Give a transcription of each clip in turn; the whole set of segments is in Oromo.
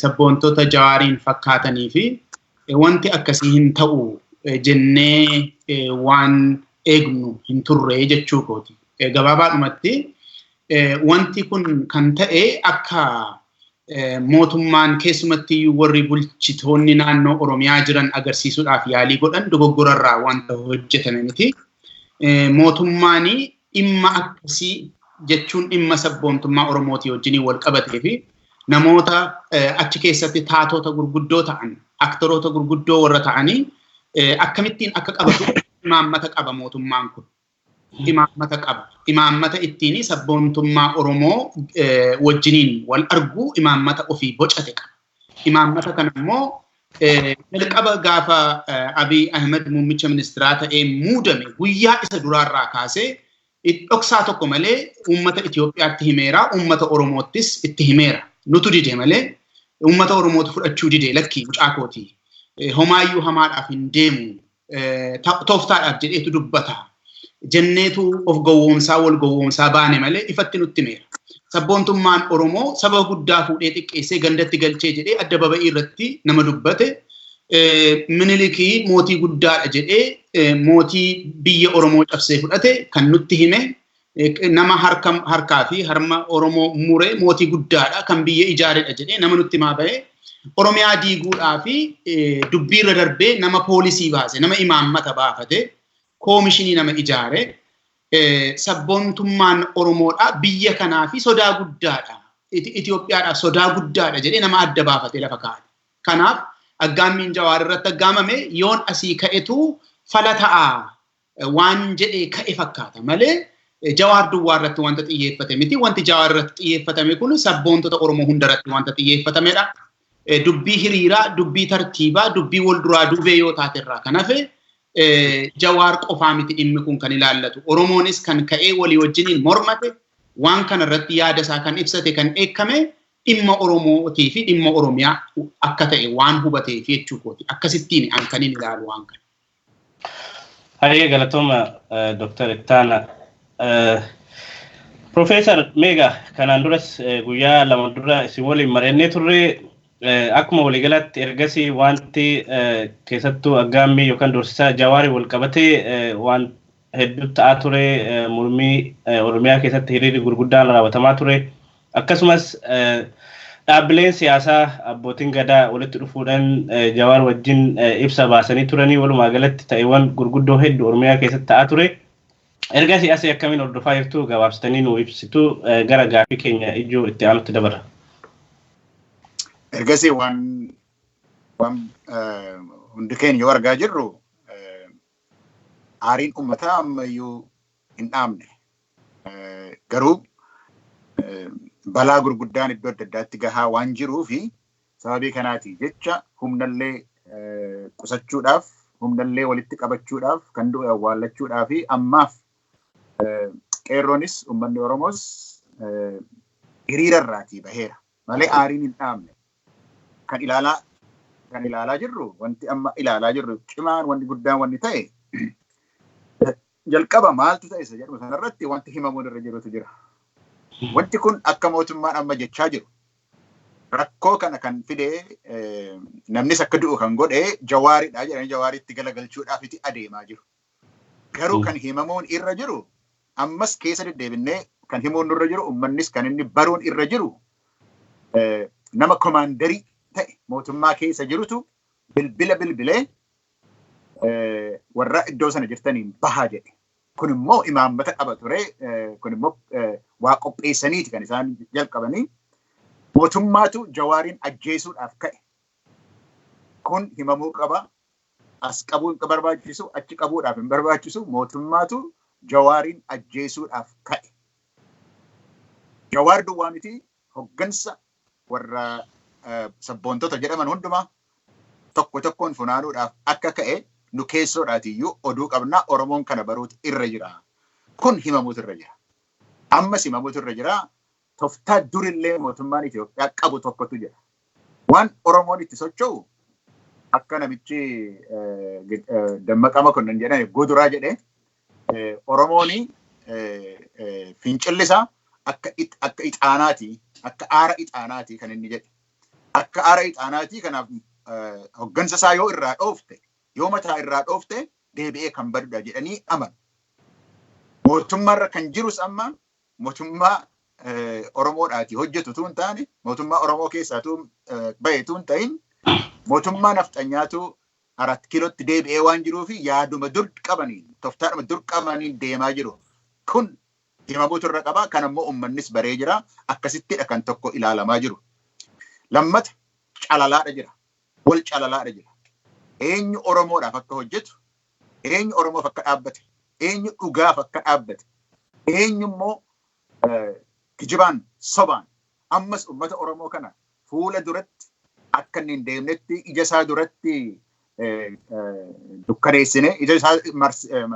sabboontota Jawaariin fakkaatanii fi wanti akkasii hin ta'u jennee waan eegnu hin turre jechuu kooti. Gabaabaadhumatti wanti kun kan ta'e akka mootummaan keessumatti warri bulchitoonni naannoo Oromiyaa jiran agarsiisuudhaaf yaalii godhan dogoggorarraa wanta hojjetame miti. Mootummaan dhimma akkasii jechuun dhimma sabboontummaa Oromootii wajjiniin wal qabatee fi namoota achi keessatti taatota gurguddoo ta'an, aktoroota gurguddoo warra ta'anii akkamittiin akka qabatu imaammata qaba mootummaan kun. Imaammata qaba. Imaammata ittiin sabboontummaa Oromoo wajjiniin wal arguu imaammata ofii bocate qaba. Imaammata kana immoo jalqaba gaafa Abiy Ahmed muummicha ministeeraa ta'ee muudame guyyaa isa duraarraa kaasee dhoksaa tokko malee uummata Itoophiyaatti himeera, uummata Oromoottis itti himeera. Nutu dide malee uummata Oromootu fudhachuu dide lakkii mucaa kooti. Homaayyuu hamaadhaaf hin deemu, tooftaadhaaf jedheetu dubbata. Jenneetu of gowwoomsaa wal gowwoomsaa baane malee ifatti nutti himeera. Sabboontummaan Oromoo saba guddaa fuudhee xiqqeessee gandatti galchee jedhee adda baba'ii irratti nama dubbate. Minilikii mootii guddaadha jedhee mootii biyya Oromoo cabsee fudhate kan nutti hime. Nama harkaa fi harma Oromoo mure mootii guddaadha kan biyya ijaaredha jedhee nama nutti himaa bahe. Oromiyaa diiguudhaa fi dubbiirra darbee nama poolisii baase, nama imaammata baafate, koomishinii nama ijaare. Sabboontummaan Oromoodha biyya kanaa fi sodaa guddaadha. Itoophiyaadhaaf sodaa guddaadha jedhee nama adda baafatee lafa kaa'ate. Kanaaf aggaammiin Jawaar irratti aggaamame yoon asii ka'etu fala ta'a waan jedhee ka'e fakkaata malee Jawaar duwwaa irratti wanta xiyyeeffate miti. Wanti Jawaar irratti xiyyeeffatame kun sabboontota Oromoo hunda irratti wanta xiyyeeffatamedha. Dubbii hiriiraa, dubbii tartiibaa, dubbii wal duraa duubee yoo taate irraa kan hafe Jawaar qofaa miti dhimmi kun kan ilaallatu. Oromoonis kan ka'ee walii wajjiniin mormate, waan kana irratti yaada isaa kan ibsate, kan dheekkame dhimma Oromootii fi dhimma Oromiyaa akka ta'e waan hubateef jechuu kooti. Akkasittiin an kan hin ilaalu waan kana. Hayyee galatooma Dr. Ittaana. Profeesar Meega, kanaan duras guyyaa lama dura isin waliin mari'annee turre. Akkuma waliigalatti ergasii wanti keessattuu aggaammii yookaan dorsisaa Jawaarii wal qabatee waan hedduu ta'aa ture. Mormii Oromiyaa keessatti hiriirri gurguddaan raawwatamaa ture. Akkasumas dhaabbileen siyaasaa, abbootiin gadaa walitti dhufuudhaan Jawaar wajjin ibsa baasanii turanii. Walumaa galatti ta'eewwan gurguddoo hedduu Oromiyaa keessatti ta'aa ture. Ergasii asii akkamiin hordofaa jirtu gabaabsitanii nu ibsitu, gara gaaffii keenya ijoo itti aanutti dabarra. Ergasii waan hundi keenya yoo argaa jirru aariin uummataa ammayyuu hin dhaamne. Garuu balaa gurguddaan iddoo adda addaatti gahaa waan jiruu fi sababii kanaati jecha humnallee qusachuudhaaf, humnallee walitti qabachuudhaaf, kan du'e awwaallachuudhaaf fi ammaaf qeerroonis uummanni Oromoos hiriira irraatii baheera malee aariin hin dhaamne. Kan ilaalaa jirru, wanti amma ilaalaa jirru cimaan, wanti guddaan wanni ta'e, jalqaba maaltu ta'e isa jedhu sanarratti wanti himamuun irra jirutu jira. Wanti kun akka mootummaan amma jechaa jiru rakkoo kana kan fide, namnis akka du'u kan godhe Jawaaridha jedhanii Jawaaritti galagalchuudhaaf itti adeemaa jiru. Garuu kan himamuun irra jiru, ammas keessa deddeebinnee kan himuun irra jiru, uummannis kan inni baruun irra jiru, nama komaandarii ta'e mootummaa keessa jirutu bilbila bilbilee warra iddoo sana jirtaniin bahaa jedhe. Kun immoo imaammata qaba ture. Kun immoo waa qopheessaniiti kan isaan jalqabanii. Mootummaatu Jawaariin ajjeesuudhaaf ka'e. Kun himamuu qaba. As qabuu hin barbaachisu, achi qabuudhaaf hin barbaachisu. Mootummaatu Jawaariin ajjeesuudhaaf ka'e. Jawaar duwwaa miti, hoggansa warra sabboontota jedhaman hundumaa tokko tokkoon funaanuudhaaf akka ka'e nu keessoodhaatiyyuu oduu qabna. Oromoon kana baruutu irra jira. Kun himamuutu irra jira. Ammas himamuutu irra jira. Toftaa durillee mootummaan Itoophiyaa qabu tokkotu jira. Waan Oromoon itti socho'u akka namichi Dammaqa Makonnin jedhan guduraa jedhee, Oromoon fincilli isaa akka ixaanaati, akka aara ixaanaati kan inni jedhe. Akka aara ixaanaatii kanaaf hoggansa isaa yoo irraa dhoofte, yoo mataa irraa dhoofte deebi'ee kan badudha jedhanii amanu. Mootummaarra kan jirus amma mootummaa Oromoodhaati hojjetu tuun taane, mootummaa Oromoo keessaa tuun bahe tuun ta'in, mootummaa nafxanyaatu 4 kiilootti deebi'ee waan jiruu fi yaaduma dur qabaniin, toftaadhuma dur qabaniin deemaa jiru. Kun himamuutu irra qaba. Kan ammoo uummannis baree jira. Akkasittidha kan tokko ilaalamaa jiru. Lammata calalaadha jira. Wal calalaadha jira. Eenyu Oromoodhaaf akka hojjetu, eenyu Oromoof akka dhaabbate, eenyu dhugaaf akka dhaabbate, eenyu immoo kijibaan sobaan ammas uummata Oromoo kana fuula duratti akka inni hin deemnetti ija isaa duratti dukkaneessine, ija isaa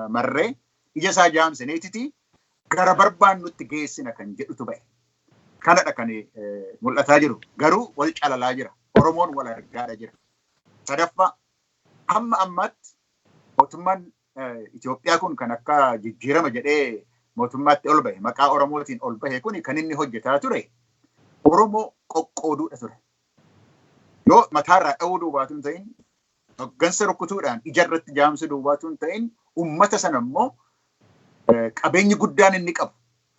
marree, ija isaa jaamsineetiti gara barbaannutti geessina kan jedhutu ba'e. Kanadha kan mul'ataa jiru. Garuu wal calalaa jira. Oromoon wal argaadha jira. Sadaffaa, hamma ammaatti mootummaan Itoophiyaa kun kan akka jijjiirama jedhee mootummaatti ol bahe, maqaa Oromootiin ol bahe kun kan inni hojjetaa ture Oromoo qoqqooduudha ture. Yoo mataarraa dha'uu duwwaatu hin ta'in, hoggansa rukutuudhaan ijarratti jaamsuu duwwaatu hin ta'in, uummata sana immoo qabeenyi guddaan inni qabu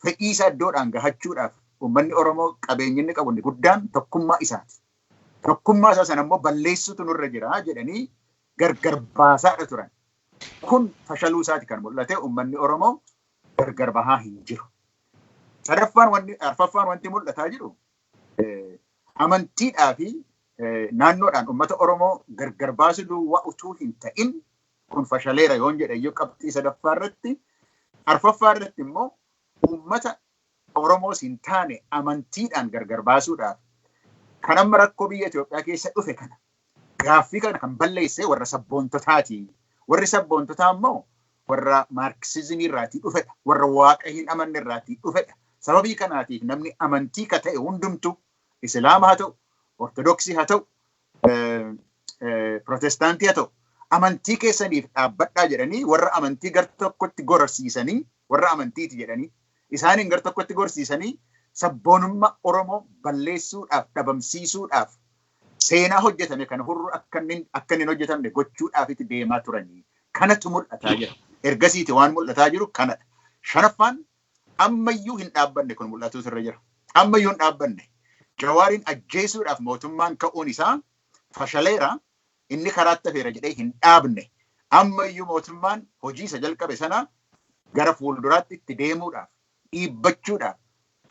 fedhii isaa iddoodhaan gahachuudhaaf uummanni Oromoo qabeenyi inni qabu inni guddaan tokkummaa isaati. Tokkummaa isaa sana immoo balleessutu nurra jira jedhanii gargar baasaadha turan. Kun fashaluu isaati kan mul'ate. Uummanni Oromoo gargar bahaa hin jiru. Sadaffaan wanni, arfaffaan wanti mul'ataa jiru amantiidhaa fi naannoodhaan uummata Oromoo gargar baasuu duwwaa utuu hin ta'in kun fashaleera yoon jedhe iyyuu qabxii sadaffaa irratti, arfaffaa irratti immoo uummata Oromoos hin taane amantiidhaan gargar baasuudhaaf kan amma rakkoo biyya Itoophiyaa keessa dhufe kana gaaffii kana kan balleesse warra sabboontotaati. Warri sabboontotaa immoo warra maarksizimii irraatii dhufedha. Warra waaqa hin amanne irraatii dhufedha. Sababii kanaatiif namni amantii ka ta'e hundumtu Islaama haa ta'u, Ortodoksii haa ta'u, Protestaantii haa ta'u, amantii keessaniif dhaabbadhaa jedhanii warra amantii gar tokkotti gorsiisanii, warra amantiiti jedhanii isaaniin gar tokkotti gorsiisanii sabboonummaa Oromoo balleessuudhaaf, dhabamsiisuudhaaf, seenaa hojjetame kana hurru akka inni hin hojjetamne gochuudhaaf itti deemaa turanii. Kanatu mul'ataa jira. Ergasiiti waan mul'ataa jiru kanadha. Shanaffaan, ammayyuu hin dhaabbanne kun mul'atuutu irra jira. Ammayyuu hin dhaabbanne. Jawaariin ajjeesuudhaaf mootummaan ka'uun isaa fashaleera, inni karaatti hafeera jedhee hin dhaabne. Ammayyuu mootummaan hojii isa jalqabe sana gara fuulduraatti itti deemuudhaaf, dhiibbachuudhaaf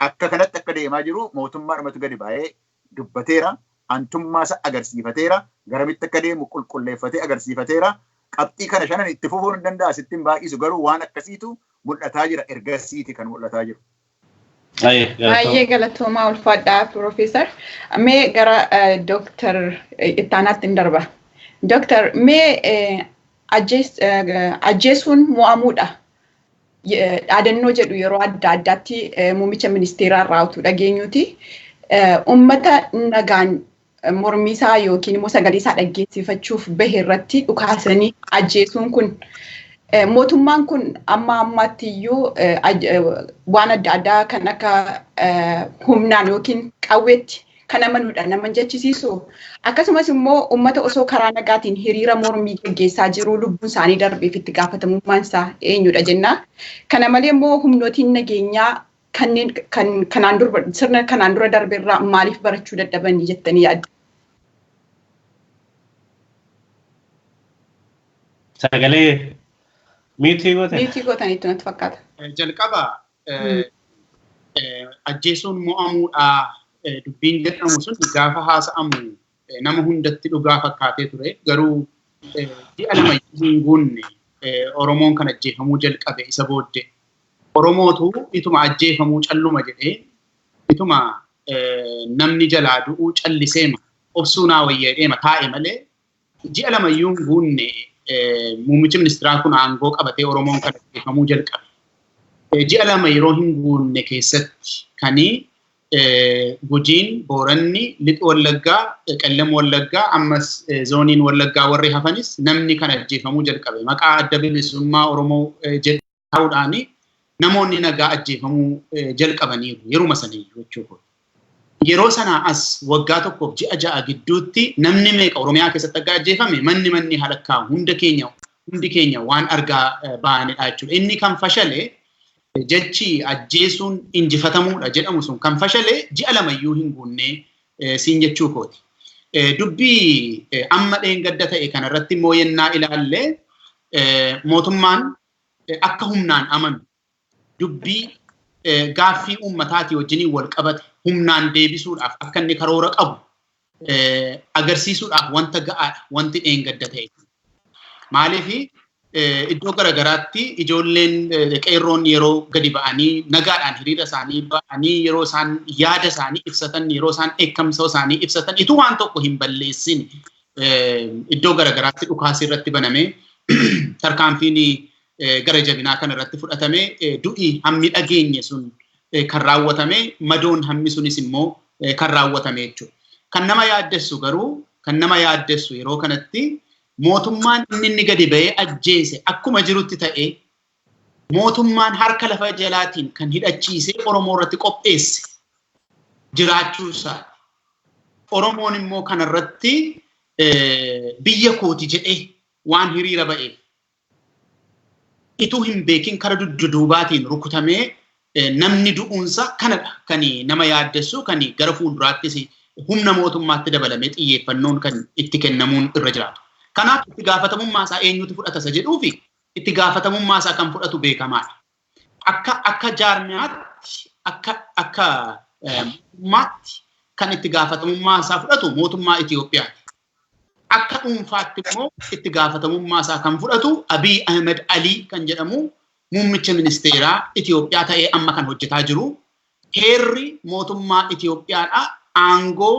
akka kanatti akka deemaa jiru mootummaadhumatu gadi baay'ee dubbateera. Antummaa isa agarsiifateera. Garamitti akka deemu qulqulleeffatee agarsiifateera. Qabxii kana shanan itti fufuun hin danda'a, sitti hin baay'isu, garuu waan akkasiitu mul'ataa jira. Ergasiiti kan mul'ataa jiru. Baay'ee galatoomaa, ulfaadhaa Piroofeesar. Mee gara Dooktar Ittaanaatti hin darba. Dooktar, mee ajjeesuun mo'amuudha dhaadannoo jedhu yeroo adda addaatti muummicha ministeeraa irraa utuu dhageenyuti. Uummata nagaan mormii isaa yookiin immoo sagalee isaa dhaggeessifachuuf bahe irratti dhukaasanii ajjeesuun kun, mootummaan kun amma ammaatti iyyuu waan adda addaa kan akka humnaan yookiin qawweetti kan amanuudha nama jechisiisu. Akkasumas immoo uummata osoo karaa nagaatiin hiriira mormii gaggeessaa jiru lubbuun isaanii darbeef itti gaafatamummaan isaa eenyudha jenna. Kana malee immoo humnootiin nageenyaa kanneen kan kanaan dura sirna kanaan dura darbe irraa maaliif barachuu dadhabanii jettanii yaaddu? Sagalee mute goote? Mute gootaniitu natti fakkaata. Jalqaba ajjeesuun mo'amuudha dubbiin jedhamu sun gaafa haasa'amu nama hundatti dhugaa fakkaatee ture. Garuu ji'a 2 hin guunne Oromoon kan ajjeefamuu jalqabe isa booddee. Oromootu ituma ajjeefamuu calluma jedhee, ituma namni jalaa du'uu calliseema obsuu naa wayyeedheema taa'e malee, ji'a 2 iyyuu hin guunne muummichi ministeeraa kun aangoo qabatee Oromoon kan ajjeefamuu jalqabe. Ji'a 2 yeroo hin guunne keessatti kanii Gujiin, Booranni, Lixu Wallaggaa, Qellem Wallaggaa, ammas zooniin Wallaggaa warri hafanis namni kan ajjeefamuu jalqabe. Maqaa Adda Bilisummaa Oromoo jedhuudhaani namoonni nagaa ajjeefamuu jalqabaniiru yeruma saniyyuu jechuudha. Yeroo sanaa as waggaa tokkoof ji'a 6 gidduutti namni meeqa Oromiyaa keessatti akka ajjeefame manni halakkaa hundi keenya waan argaa baanedha jechuudha. Inni kan fashale jechi ajjeesuun injifatamuudha jedhamu sun kan fashale ji'a 2 iyyuu hin guunne siin jechuu kooti. Dubbii amma dheengadda ta'e kanarratti immoo yennaa ilaalle mootummaan akka humnaan amanu dubbii gaaffii uummataatii wajjiniin wal qabate humnaan deebisuudhaaf akka inni karoora qabu agarsiisuudhaaf wanta ga'aadha wanti dheengadda ta'e. Maaliif iddoo garagaraatti ijoolleen qeerroon yeroo gadi ba'anii nagaadhaan hiriira isaanii ba'anii yeroo isaan yaada isaanii ibsatan yeroo isaan dheekkamsa isaanii ibsatan ituu waan tokko hin balleessin iddoo garagaraatti dhukaasii irratti banamee tarkaanfiin gara jabinaa kana irratti fudhatame du'i hammi dhageenye sun kan raawwatame madoon hammi sunis immoo kan raawwatame jechuudha. Kan nama yaaddessu garuu kan nama yaaddessu yeroo kanatti mootummaan inni gadi ba'ee ajjeese akkuma jirutti ta'ee mootummaan harka lafa jalaatiin kan hidhachiisee Oromoo irratti qopheesse jiraachuu isaati. Oromoon immoo kanarratti biyya kooti jedhee waan hiriira ba'eef ituu hin beekin kara dudduubaatiin rukutamee namni du'uunsa kanadha kan nama yaaddessu kan gara fuulduraattis humna mootummaatti dabalamee xiyyeeffannoon kan itti kennamuun irra jiraatu. Kanaaf itti gaafatamummaa isaa eenyutu fudhata isa jedhuufi itti gaafatamummaa isaa kan fudhatu beekamaadha. Akka jaarmiyaatti akka mootummaatti kan itti gaafatamummaa isaa fudhatu mootummaa Itoophiyaati. Akka dhuunfaatti immoo itti gaafatamummaa isaa kan fudhatu Abiy Ahmed Ali kan jedhamu muummicha ministeeraa Itoophiyaa ta'ee amma kan hojjetaa jiru. Heerri mootummaa Itoophiyaadha aangoo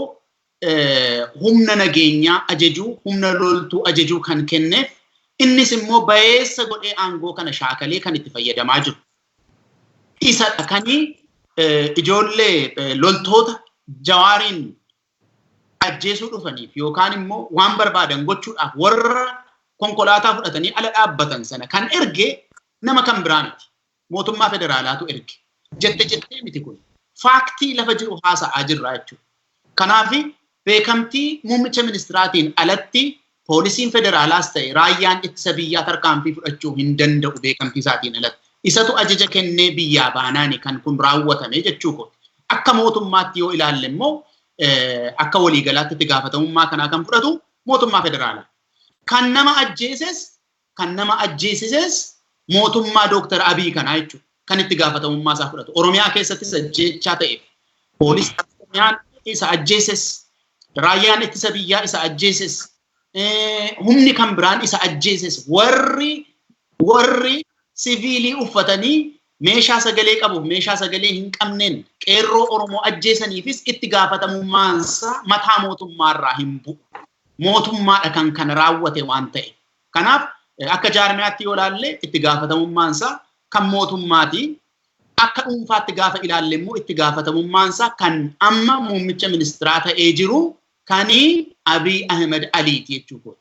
humna nageenyaa ajajuu, humna loltuu ajajuu kan kenneef innis immoo bayeessa godhee aangoo kana shaakalee kan itti fayyadamaa jiru. Isadha kan ijoollee loltoota Jawaariin ajjeesuu dhufaniif yookaan immoo waan barbaadan gochuudhaaf warra konkolaataa fudhatanii ala dhaabbatan sana kan erge nama kan biraa miti. Mootummaa federaalaatu erge. Jette jettee miti kun. Faaktii lafa jiru haasa'aa jirra jechuudha. Kanaaf beekamtii muummicha ministiraatiin alatti poolisiin federaalaas ta'e raayyaan ittisa biyyaa tarkaanfii fudhachuu hin danda'u beekamtii isaatiin alatti. Isatu ajaja kennee biyyaa baanaani kan kun raawwatame jechuu kooti. Akka mootummaatti yoo ilaalle immoo akka waliigalaatti itti gaafatamummaa kanaa kan fudhatu mootummaa federaalaa. Kan nama ajjeeses kan nama ajjeesises mootummaa Dooktar Abiy kanaa jechuudha. Kan itti gaafatamummaa isaa fudhatu. Oromiyaa keessattis ajjeechaa ta'eef poolisiin Oromiyaan isa ajjeeses, raayyaan ittisa biyyaa isa ajjeeses, humni kan biraan isa ajjeeses warri siviilii uffatanii meeshaa sagalee qabuuf meeshaa sagalee hin qabneen qeerroo Oromoo ajjeesaniifis itti gaafatamummaansaa mataa mootummaarraa hin bu'u. Mootummaadha kan kana raawwate waan ta'e. Kanaaf akka jaarmiyaatti yoo ilaalle itti gaafatamummaansaa kan mootummaati. Akka dhuunfaatti gaafa ilaalle immoo itti gaafatamummaansaa kan amma muummicha ministiraa ta'ee jiru kan Abiy Ahmed Aliiti jechuudha.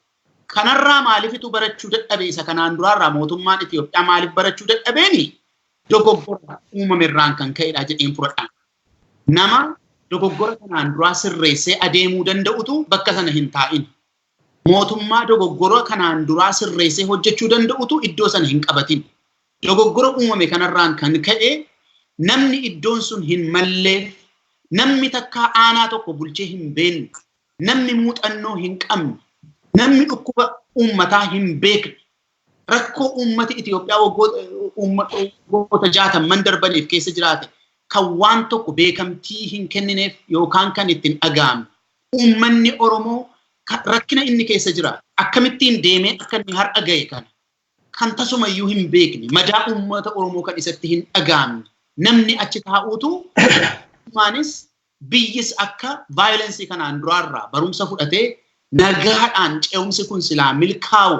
Kanarraa maalifitu barachuu dadhabe isa kanaan duraarraa mootummaan Itoophiyaa maaliif barachuu dadhabeeni dogoggora uumamerraan kan ka'edha jedheen fudhadhaan. Nama dogoggora kanaan duraa sirreessee adeemuu danda'utu bakka sana hin taa'in. Mootummaa dogoggora kanaan duraa sirreessee hojjechuu danda'utu iddoo sana hin qabatin. Dogoggora uumame kanarraan kan ka'e namni iddoon sun hin malleef, namni takkaa aanaa tokko bulchee hin beekne, namni muuxannoo hin qabne, namni dhukkuba uummataa hin beekne, rakkoo uummati Itoophiyaa waggoota 60 darbaniif keessa jiraate kan waan tokko beekamtii hin kennineef yookaan kan ittiin dhaga'amne. Uummanni Oromoo rakkina inni keessa jiraatu akkamittiin deemee akka inni har'a ga'e kana kan tasumayyuu hin beekne madaa uummata Oromoo kan isatti hin dhaga'amne namni achi taa'uutu maanis biyyis akka vaayilensii kanaan duraarraa barumsa fudhatee nagaadhaan ce'umsi kun silaa milkaa'u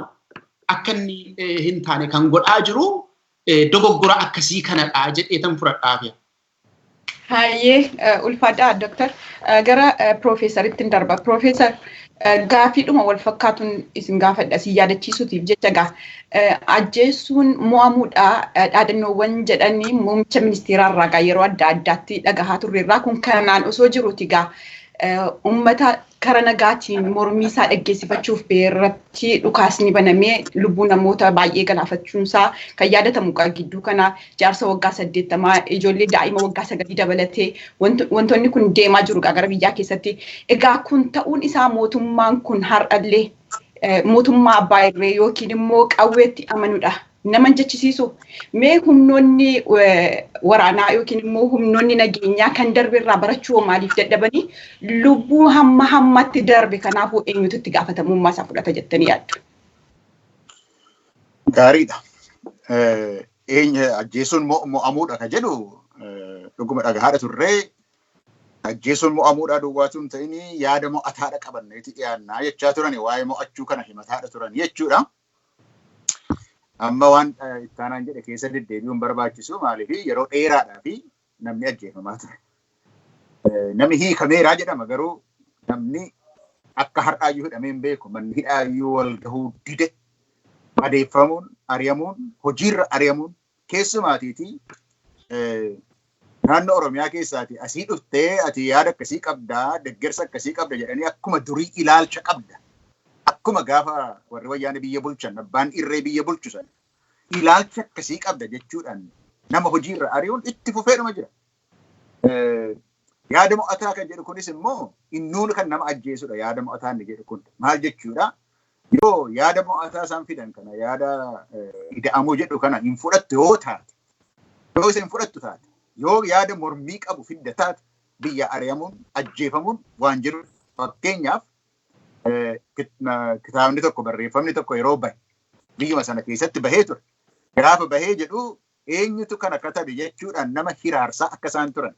akka inni hin taane kan godhaa jiru dogoggora akkasii kanadha jedheetan fudhadhaaf. Hayyee ulfaadhaa Dooktar. Gara Piroofeesaritti hin darba. Piroofeesar, gaaffiidhuma wal fakkaatuun isin gaafadha si yaadachiisuutiif jecha gaa ajjeesuun mo'amuudha dhaadannoowwan jedhanii muummicha ministeeraa irraa gaa yeroo adda addaatti dhagahaa turreerraa. Kun kanaan osoo jiruuti gaa uummata kara nagaatiin mormii isaa dhaggeessifachuuf beerratti dhukaasni banamee lubbuu namoota baay'ee galaafachuunsaa kan yaadatamu qaba. Gidduu kana jaarsa waggaa 80, ijoollee daa'ima waggaa 9 dabalatee wantoonni kun deemaa jiru gara biyyaa keessatti. Egaa kun ta'uun isaa mootummaan kun har'allee mootummaa abbaa irree yookiin immoo qawweetti amanuudha nama jechisiisu. Mee humnoonni waraanaa yookiin immoo humnoonni nageenyaa kan darbe irraa barachuu maaliif dadhabanii lubbuu hamma hammatti darbe kanaafuu eenyutu itti gaafatamummaa isaa fudhata jettanii yaaddu? Gaariidha. Eenyu ajjeesuun mo'amuudha ka jedhu dhuguma dhagahaadha turree. Ajjeesuun mo'amuudha duwwaatu hin ta'in, yaada mo'ataadha qabanneeti dhiyaannaa jechaa turani, waa'ee mo'achuu kana himataadha turan jechuudha. Amma waan ittaanaan jedhe keessa deddeebi'uun barbaachisu. Maaliif yeroo dheeraadhaa fi namni ajjeefamaa ture. Namni hiikameeraa jedhama, garuu namni akka har'aayyuu hidhamee hin beeku. Manni hidhaayyuu wal gahuu dide. Madeeffamuun, ari'amuun, hojiirra ari'amuun, keessumaatiitii naannoo Oromiyaa keessaati asii dhuftee ati yaada akkasii qabdaa, deeggarsa akkasii qabda jedhanii akkuma durii ilaalcha qabda. Akkuma gaafa warri wayyaanee biyya bulchan, abbaan irree biyya bulchu sana ilaalcha akkasii qabda jechuudhaan nama hojiirra ari'uun itti fufeedhuma jira. Yaada mo'ataa kan jedhu kunis immoo innuun kan nama ajjeesudha. Yaada mo'ataa inni jedhu kun maal jechuudha? Yoo yaada mo'ataa isaan fidan kana, yaada ida'amuu jedhu kana hin fudhattu yoo taate, yoo isa hin fudhattu taate, yoo yaada mormii qabu fidda taate, biyya ari'amuun, ajjeefamuun waan jiru. Fakkeenyaaf, kitaabni tokko, barreeffamni tokko yeroo bahe biyyuma sana keessatti bahee ture. Gaafa bahee jedhu eenyutu kana katabe jechuudhaan nama hiraarsaa akka isaan turan,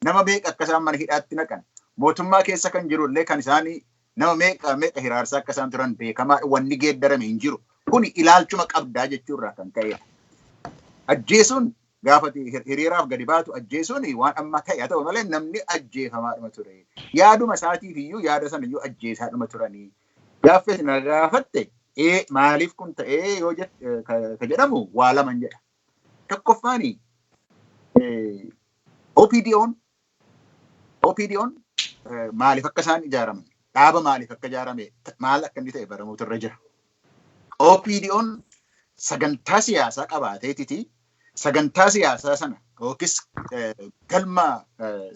nama meeqa akka isaan mana hidhaatti naqan, mootummaa keessa kan jirullee kan isaanii nama meeqa meeqa hiraarsaa akka isaan turan beekamaa, wanni geeddarame hin jiru. Kuni ilaalchuma qabdaa jechuurraa kan ka'edha. Ajjeesuun gaafa hiriiraaf gadi baatu ajjeesuun waan amma ta'e haa ta'u malee namni ajjeefamaadhuma ture. Yaaduma isaatiif iyyuu, yaada sana iyyuu ajjeesaadhuma turanii. Gaaffii na gaafatte, ee maaliif kun ta'ee yoo ka jedhamu waa laman jedha. Tokkoffaani OPDO'n maaliif akka isaan ijaaraman, dhaaba maaliif akka ijaarame, maal akka inni ta'e baramuutu irra jira. OPDO'n sagantaa siyaasaa qabaateetiti sagantaa siyaasaa sana yookiis galma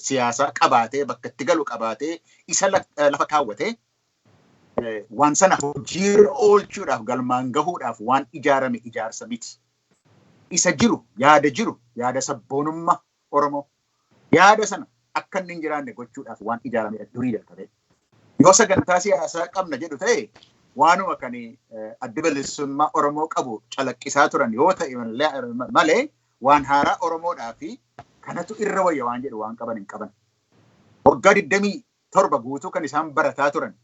siyaasaa qabaatee, bakka itti galu qabaatee, isa lafa kaawwatee waan sana hojiirra oolchuudhaaf, galmaan gahuudhaaf waan ijaarame ijaarsa miti. Isa jiru, yaada jiru, yaada sabboonummaa Oromoo, yaada sana akka inni hin jiraanne gochuudhaaf waan ijaaramedha durii jalqabee. Yoo sagantaa siyaasaa qabna jedhu ta'e, waanuma kan adda bilisummaa Oromoo qabu calaqqisaa turan yoo ta'e malee waan haaraa Oromoodhaa fi kanatu irra wayya waan jedhu waan qaban hin qaban. Waggaa 27 guutuu kan isaan barataa turan,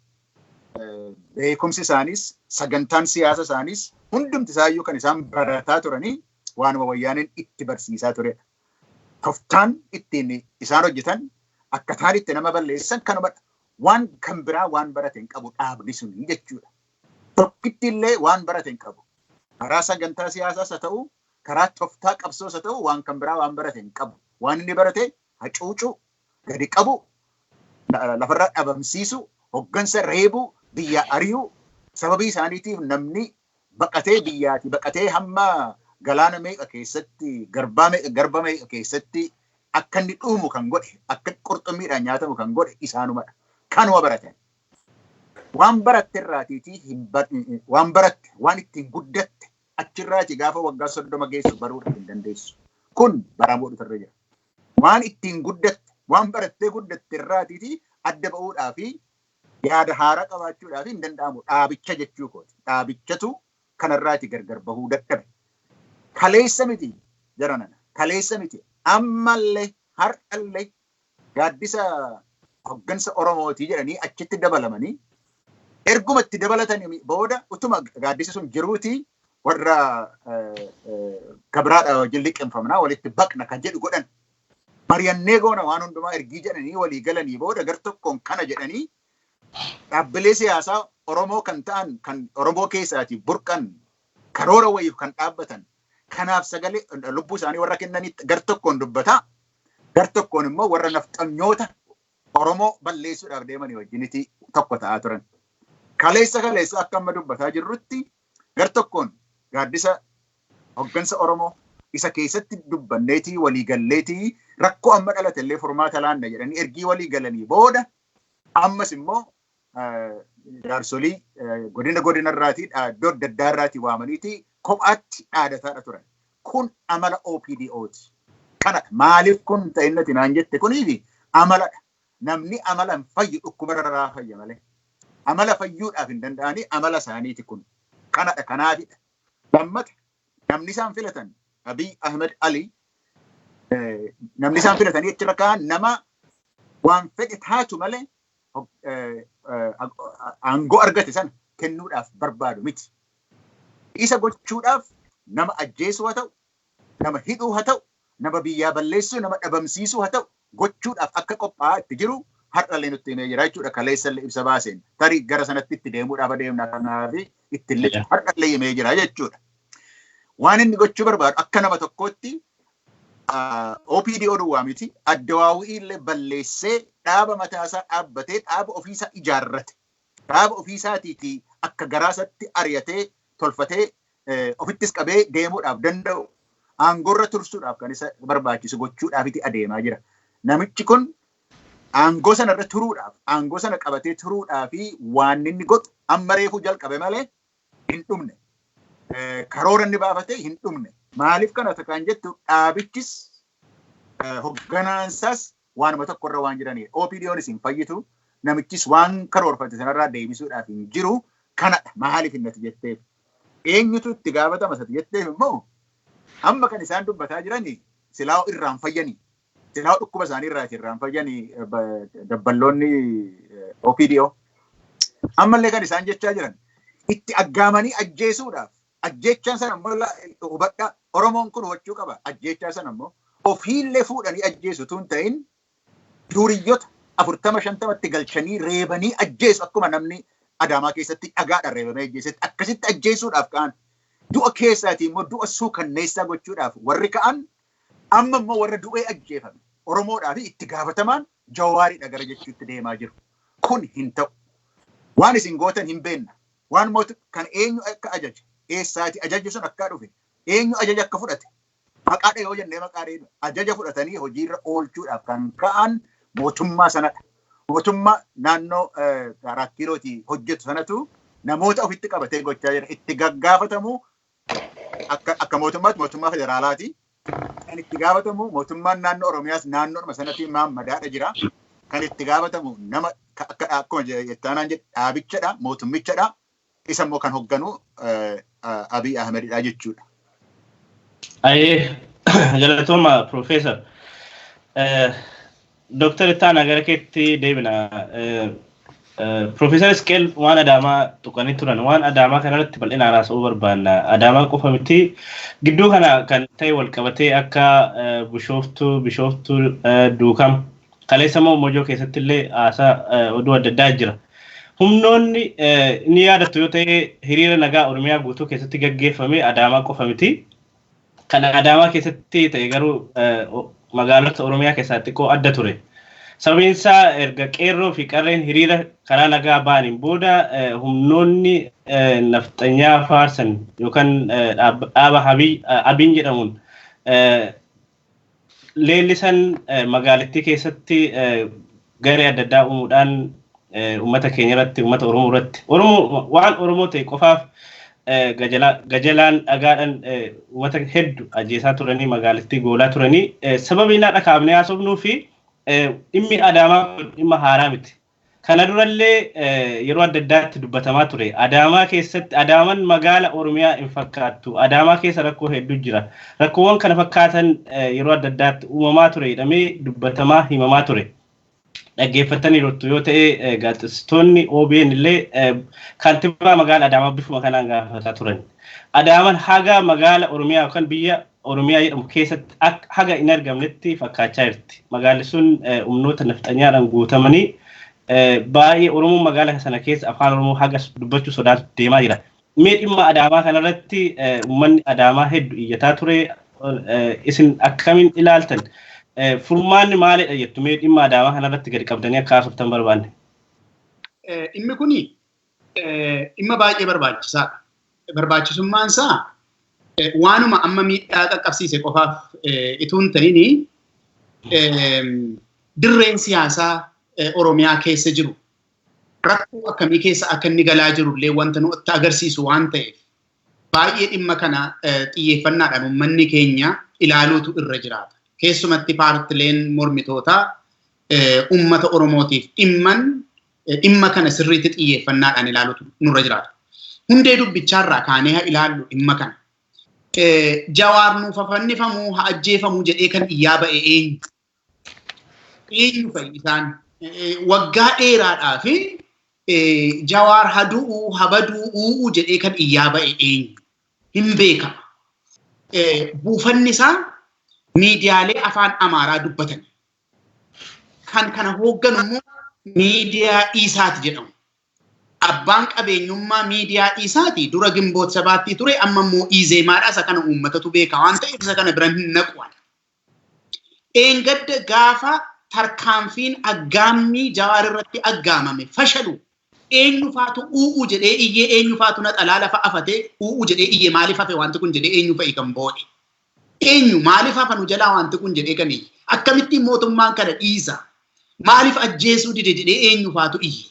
beekumsi isaanis, sagantaan siyaasa isaanis, hundumti isaayyuu kan isaan barataa turanii waanuma wayyaaneen itti barsiisaa turedha. Toftaan ittiin isaan hojjetan, akkataan itti nama balleessan kanumadha. Waan kan biraa waan barate hin qabu dhaabni sun jechuudha. Tokkitti illee waan barate hin qabu. Karaa sagantaa siyaasaas haa ta'u, karaa toftaa qabsoos haa ta'u, waan kan biraa waan barate hin qabu. Waan inni barate hacuucuu, gadi qabu, lafarraa dhabamsiisu, hoggansa reebuu, biyya ari'uu, sababii isaaniitiif namni baqatee biyyaati baqatee hamma galaana meeqa keessatti, garbaa meeqa, garba meeqa keessatti akka inni dhumu kan godhe, akka qurxummiidhaan nyaatamu kan godhe isaanumadha. Kanuma baratan. Waan baratte irraatiitii, waan baratte, waan ittiin guddatte achirraati gaafa waggaa 30 geessu baruudha hin dandeessu. Kun baramuu irra jira. Waan ittiin guddatte, waan barattee guddatte irraatiitii adda ba'uudhaa fi yaada haaraa qabaachuudhaaf hin danda'amu. Dhaabicha jechuu kooti. Dhaabichatu kanarraati gargar bahuu dadhabe. Kaleessa miti jaranana. Kaleessa miti. Ammallee har'allee gaaddisa hoggansa Oromootii jedhanii achitti dabalamanii, erguma itti dabalatanii booda utuma gaaddisi sun jiruutii warra gabraadha wajjin liqimfamnaa, walitti baqna kan jedhu godhan. Mari'annee goona waan hundumaa ergii jedhanii walii galanii booda gar tokkoon kana jedhanii dhaabbilee siyaasaa Oromoo kan ta'an kan Oromoo keessaati burqan karoora wayiif kan dhaabbatan kanaaf sagalee lubbuu isaanii warra kennanitti gar tokkoon dubbataa gar tokkoon immoo warra nafxanyoota Oromoo balleessuudhaaf deemanii wajjiniti tokko ta'aa turan. Kaleessa kaleessa akka amma dubbataa jirrutti gar tokkoon gaaddisa hoggansa Oromoo isa keessatti dubbanneetii walii galleetii rakkoo amma dhalate illee furmaata laanna jedhanii ergii walii galanii booda ammas immoo jaarsolii godina godinarraatii iddoo adda addaarraatii waamaniitii kophaatti dhaadataadha turan. Kun amala OPDOti. Kana maaliif kun ta'innati naan jette kuniifi amaladha. Namni amala hin fayyu dhukkuba irraa fayya malee. Amala fayyuudhaaf hin danda'anii amala isaaniiti kun. Kanadha kanaafidha. Lammata namni isaan filatan Abiy Ahmed Ali namni isaan filatanii achirra ka'an nama waan fedhe taatu malee aangoo argate sana kennuudhaaf barbaadu miti. Isa gochuudhaaf nama ajjeesuu haa ta'u, nama hidhuu haa ta'u, nama biyyaa balleessuu, nama dhabamsiisuu haa ta'u gochuudhaaf akka qophaa'aa itti jiru har'allee nutti himee jira jechuudha. Kaleessallee ibsa baaseen tarii gara sanatti itti deemuudhaaf adeemna kanaaf ittillee har'allee himee jira jechuudha. Waan inni gochuu barbaadu akka nama tokkootti OPDO duwwaa miti addawaawii illee balleessee dhaaba mataasaa dhaabbatee dhaaba ofiisaa ijaarrate. Dhaaba ofiisaatiitii akka garaasatti ari'atee tolfatee ofittis qabee deemuudhaaf danda'u aangoorra tursuudhaaf kan isa barbaachisu gochuudhaafiti adeemaa jira. Namichi kun aangoo sanarra turuudhaaf aangoo sana qabatee turuudhaaf waan inni godhu amma reefuu jalqabe malee hin dhumne. Karoora inni baafate hin dhumne. Maaliif kana kan jettu dhaabichis hogganaansaas waanuma tokkorra waan jiranidha. OPDOnis hin fayyitu namichis waan karoorfate sanarraa deebisuudhaaf hin jiru kanadha. Maaliif innati jetteef? Eenyutu itti gaafatama isatti jetteef immoo amma kan isaan dubbataa jirani silaa irraan fayyanii silaa dhukkuba isaanii irraa irraan fayyanii dabballoonni OPDO. Ammallee kan isaan jechaa jiran itti aggaamanii ajjeesuudhaaf ajjeechaan sana immoo hubadhaa Oromoon kun hubachuu qaba. Ajjeechaa sana immoo ofiillee fuudhanii ajjeesu tun ta'in duuriyyota 40-50tti galchanii reebanii ajjeesu akkuma namni Adaamaa keessatti dhagaadhaan reebamee ajjeesetti akkasitti ajjeesuudhaaf ka'an du'a keessaatii immoo du'a suukanneessaa gochuudhaaf warri ka'an amma immoo warra du'ee ajjeefame Oromoodhaaf itti gaafatamaan Jawaaridha gara jechuutti deemaa jiru. Kun hin ta'u. Waan isin gootan hin beekna. Waan mootu kan eenyu akka ajaje eessaati ajajji sun akka dhufe eenyu ajaja akka fudhate maqaadha yoo jennee maqaadha ajaja fudhatanii hojiirra oolchuudhaaf kan ka'an mootummaa sanadha. Mootummaa naannoo 4 kiilootii hojjetu sanatu namoota ofitti qabatee gochaa jira. Itti gaggaafatamu akka mootummaatti mootummaa federaalaati. Kan itti gaafatamu mootummaan naannoo Oromiyaas naannoodhuma sanatti maammadaadha jira. Kan itti gaafatamu nama akka akkuma jettaanaan jedhe dhaabichadha mootummichadha. Isa immoo kan hogganu Abiy Ahmedidha jechuudha. Ayyee galatooma Profeesar. Dooktar Ittaanaa gara keetti deebina. Profeesar Isqeel waan Adaamaa tuqanii turan waan Adaamaa kanarratti bal'inaan haasa'uu barbaanna. Adaamaa qofa miti gidduu kana kan ta'e wal qabatee akka Bishooftuu Duukam kaleessa immoo Mojoo keessatti illee haasaa oduu adda addaa jira. Humnoonni ni yaadattu yoo ta'e hiriira nagaa Oromiyaa guutuu keessatti gaggeeffame Adaamaa qofa miti. Kan Adaamaa keessatti ta'e garuu magaalota Oromiyaa keessaa xiqqoo adda ture. Sababiin isaa erga qeerroo fi qarreen hiriira karaa nagaa ba'aniin booda humnoonni nafxanyaa faarsan yookaan dhaaba Abiin jedhamuun leellisan magaalattii keessatti garee adda addaa uumuudhaan uummata keenya irratti uummata Oromoo irratti Oromoo waan Oromoo ta'e qofaaf gajalaan dhagaadhaan uummata hedduu ajjeesaa turanii magaalattii goolaa turanii sababiin haadha kaafnee haasofnuu fi dhimmi Adaamaa kun dhimma haaraa miti. Kana durallee yeroo adda addaatti dubbatamaa ture. Adaamaa keessatti Adaamaan magaala Oromiyaa hin fakkaattu. Adaamaa keessa rakkoo hedduu jira. Rakkoowwan kana fakkaatan yeroo adda addaatti uumamaa ture jedhamee dubbatamaa himamaa ture. Dhaggeeffataniiru yoo ta'e, gaazexeessitoonni OBN illee kantiibaa magaalaa Adaamaa bifuma kanaan gaafataa turan. Adaamaan haga magaala Oromiyaa yookaan biyya Oromiyaa jedhamu keessatti haga hin argamnetti fakkaachaa jirti. Magaalli sun humnoota nafxanyaadhaan guutamanii, baay'ee Oromoon magaalaa sana keessa afaan Oromoo haga dubbachuu sodaatu deemaa jira. Mee dhimma Adaamaa kanarratti uummanni Adaamaa hedduu iyyataa ture. Isin akkamiin ilaaltan? Furmaanni maalidha jettu? Mee dhimma Adaamaa kanarratti gadi qabdanii akka haasoftan barbaanne. Dhimmi kuni dhimma baay'ee barbaachisaadha. Barbaachisummaan isaa waanuma amma miidhaa qaqqabsiise qofaaf itoo hin ta'in, dirreen siyaasaa Oromiyaa keessa jiru rakkoo akkamii keessa akka inni galaa jirullee wanta nutti agarsiisu waan ta'eef, baay'ee dhimma kana xiyyeeffannaadhaan uummanni keenya ilaaluutu irra jiraata. Keessumatti paartileen mormitootaa uummata Oromootiif dhimman dhimma kana sirriitti xiyyeeffannaadhaan ilaaluutu nurra jiraata. Hundee dubbichaarraa kaanee haa ilaallu dhimma kana. Jawaar nuuf fannifamuu, haa ajjeefamuu jedhee kan iyyaa ba'e eenyu? Eenyu fa'i isaan? Waggaa dheeraadhaa fi Jawaar haa du'uu, haa baduu, u'uu jedhee kan iyyaa ba'e eenyu? Hin beekama. Buufanni isaa miidiyaalee afaan Amaaraa dubbatan. Kan kana hoogganu immoo miidiyaa Isaati jedhamu. Abbaan qabeenyummaa miidiyaa Isaati dura Ginboot Sabaatti ture, amma immoo Izeemaadha. Isa kana uummatatu beeka waan ta'eef isa kana bira hin naqu. Dheengadda gaafa tarkaanfiin aggaammii Jawaar irratti aggaamame fashalu, eenyu faatu u'uu jedhee iyyee? Eenyu faatu naxalaa lafa afatee u'uu jedhee iyyee? Maaliif hafe wanti kun jedhee eenyu fa'i kan boode? Eenyu maaliif hafa nu jalaa wanti kun jedhee kan iyye? Akkamittiin mootummaan kana dhiisa? Maaliif ajjeesuu dide jedhee eenyu faatu iyye?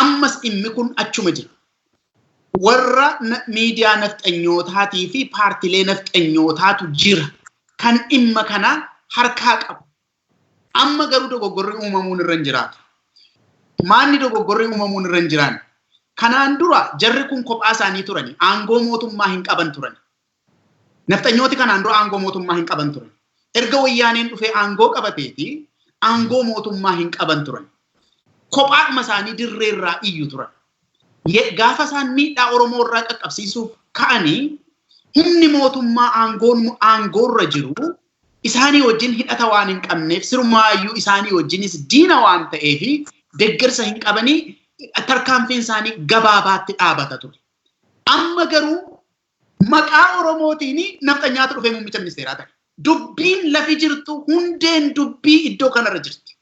Ammas dhimmi kun achuma jira. Warra miidiyaa nafxanyootaatii fi paartilee nafxanyootaatu jira kan dhimma kana harkaa qabu. Amma garuu dogoggorri uumamuun irra hin jiraatu. Maanni dogoggorri uumamuun irra hin jiraanne? Kanaan dura jarri kun kophaa isaanii turani. Aangoo mootummaa hin qaban turani. Nafxanyooti kanaan dura aangoo mootummaa hin qaban turan. Erga Wayyaaneen dhufee aangoo qabateeti aangoo mootummaa hin qaban turan. Kophaadhuma isaanii dirreerraa iyyu turan. Gaafa isaan miidhaa Oromoo irraa qaqqabsiisuuf ka'anii, humni mootummaa aangoorra jiru isaanii wajjin hidhata waan hin qabneef, sirumaayyuu isaanii wajjinis diina waan ta'eef, deeggarsa hin qabanii, tarkaanfiin isaanii gabaabaatti dhaabata ture. Amma garuu maqaa Oromootiin nafxanyaatu dhufee muummicha ministeeraa ta'e. Dubbiin lafi jirtu, hundeen dubbii iddoo kanarra jirti.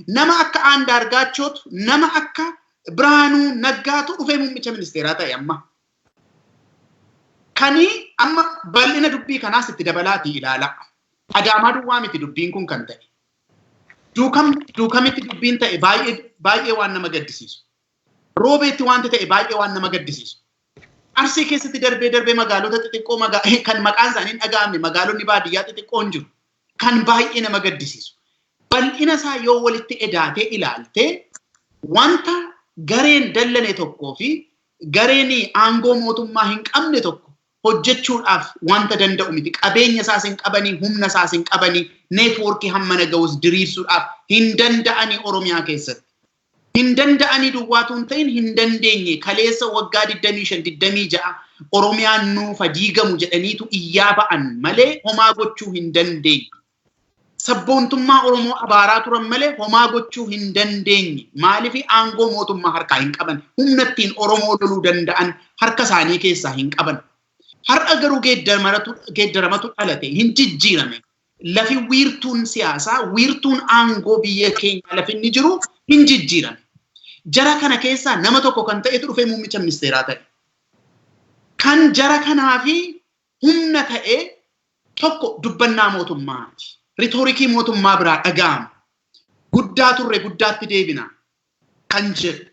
Nama akka Andaargaachootu, nama akka Birhaanuu Naggaatu dhufee muummicha ministeeraa ta'e amma. Kani amma bal'ina dubbii kanaas itti dabalaatii ilaala. Adaamaa duwwaa miti dubbiin kun kan ta'e. Duukamitti dubbiin ta'e baay'ee baay'ee waan nama gaddisiisu. Roobeetti wanti ta'e baay'ee waan nama gaddisiisu. Arsii keessatti darbee darbee magaalota xixiqqoo kan maqaan isaanii hin dhaga'amne, magaalonni baadiyyaa xixiqqoon jiru. Kan baay'ee nama gaddisiisu. Bal'ina isaa yoo walitti edaatee ilaalte, wanta gareen dallane tokkoo fi gareen aangoo mootummaa hin qabne tokko hojjechuudhaaf wanta danda'u miti. Qabeenya isaas hin qabanii, humna isaas hin qabanii, neetwoorkii hammana ga'us diriirsuudhaaf hin danda'anii Oromiyaa keessatti. Hin danda'anii duwwaatu hin ta'in, hin dandeenye. Kaleessa waggaa 25, 26 Oromiyaan nuufa diigamu jedhaniitu iyyaa ba'an malee homaa gochuu hin dandeenye. Sabboontummaa Oromoo abaaraa turan malee homaa gochuu hin dandeenye. Maaliif? Aangoo mootummaa harkaa hin qaban. Humna ittiin Oromoo loluu danda'an harka isaanii keessaa hin qaban. Har'a garuu geeddaramatu dhalate, hin jijjiirame. Lafi wiirtuun siyaasaa, wiirtuun aangoo biyya keenyaa lafi inni jiru hin jijjiirame. Jara kana keessaa nama tokko kan ta'etu dhufee muummicha ministeeraa ta'e. Kan jara kanaafi humna ta'e tokko dubbannaa mootummaati. Ritoorikii mootummaa biraa dhaga'ama. Guddaa turre, guddaatti deebina kan jedhu.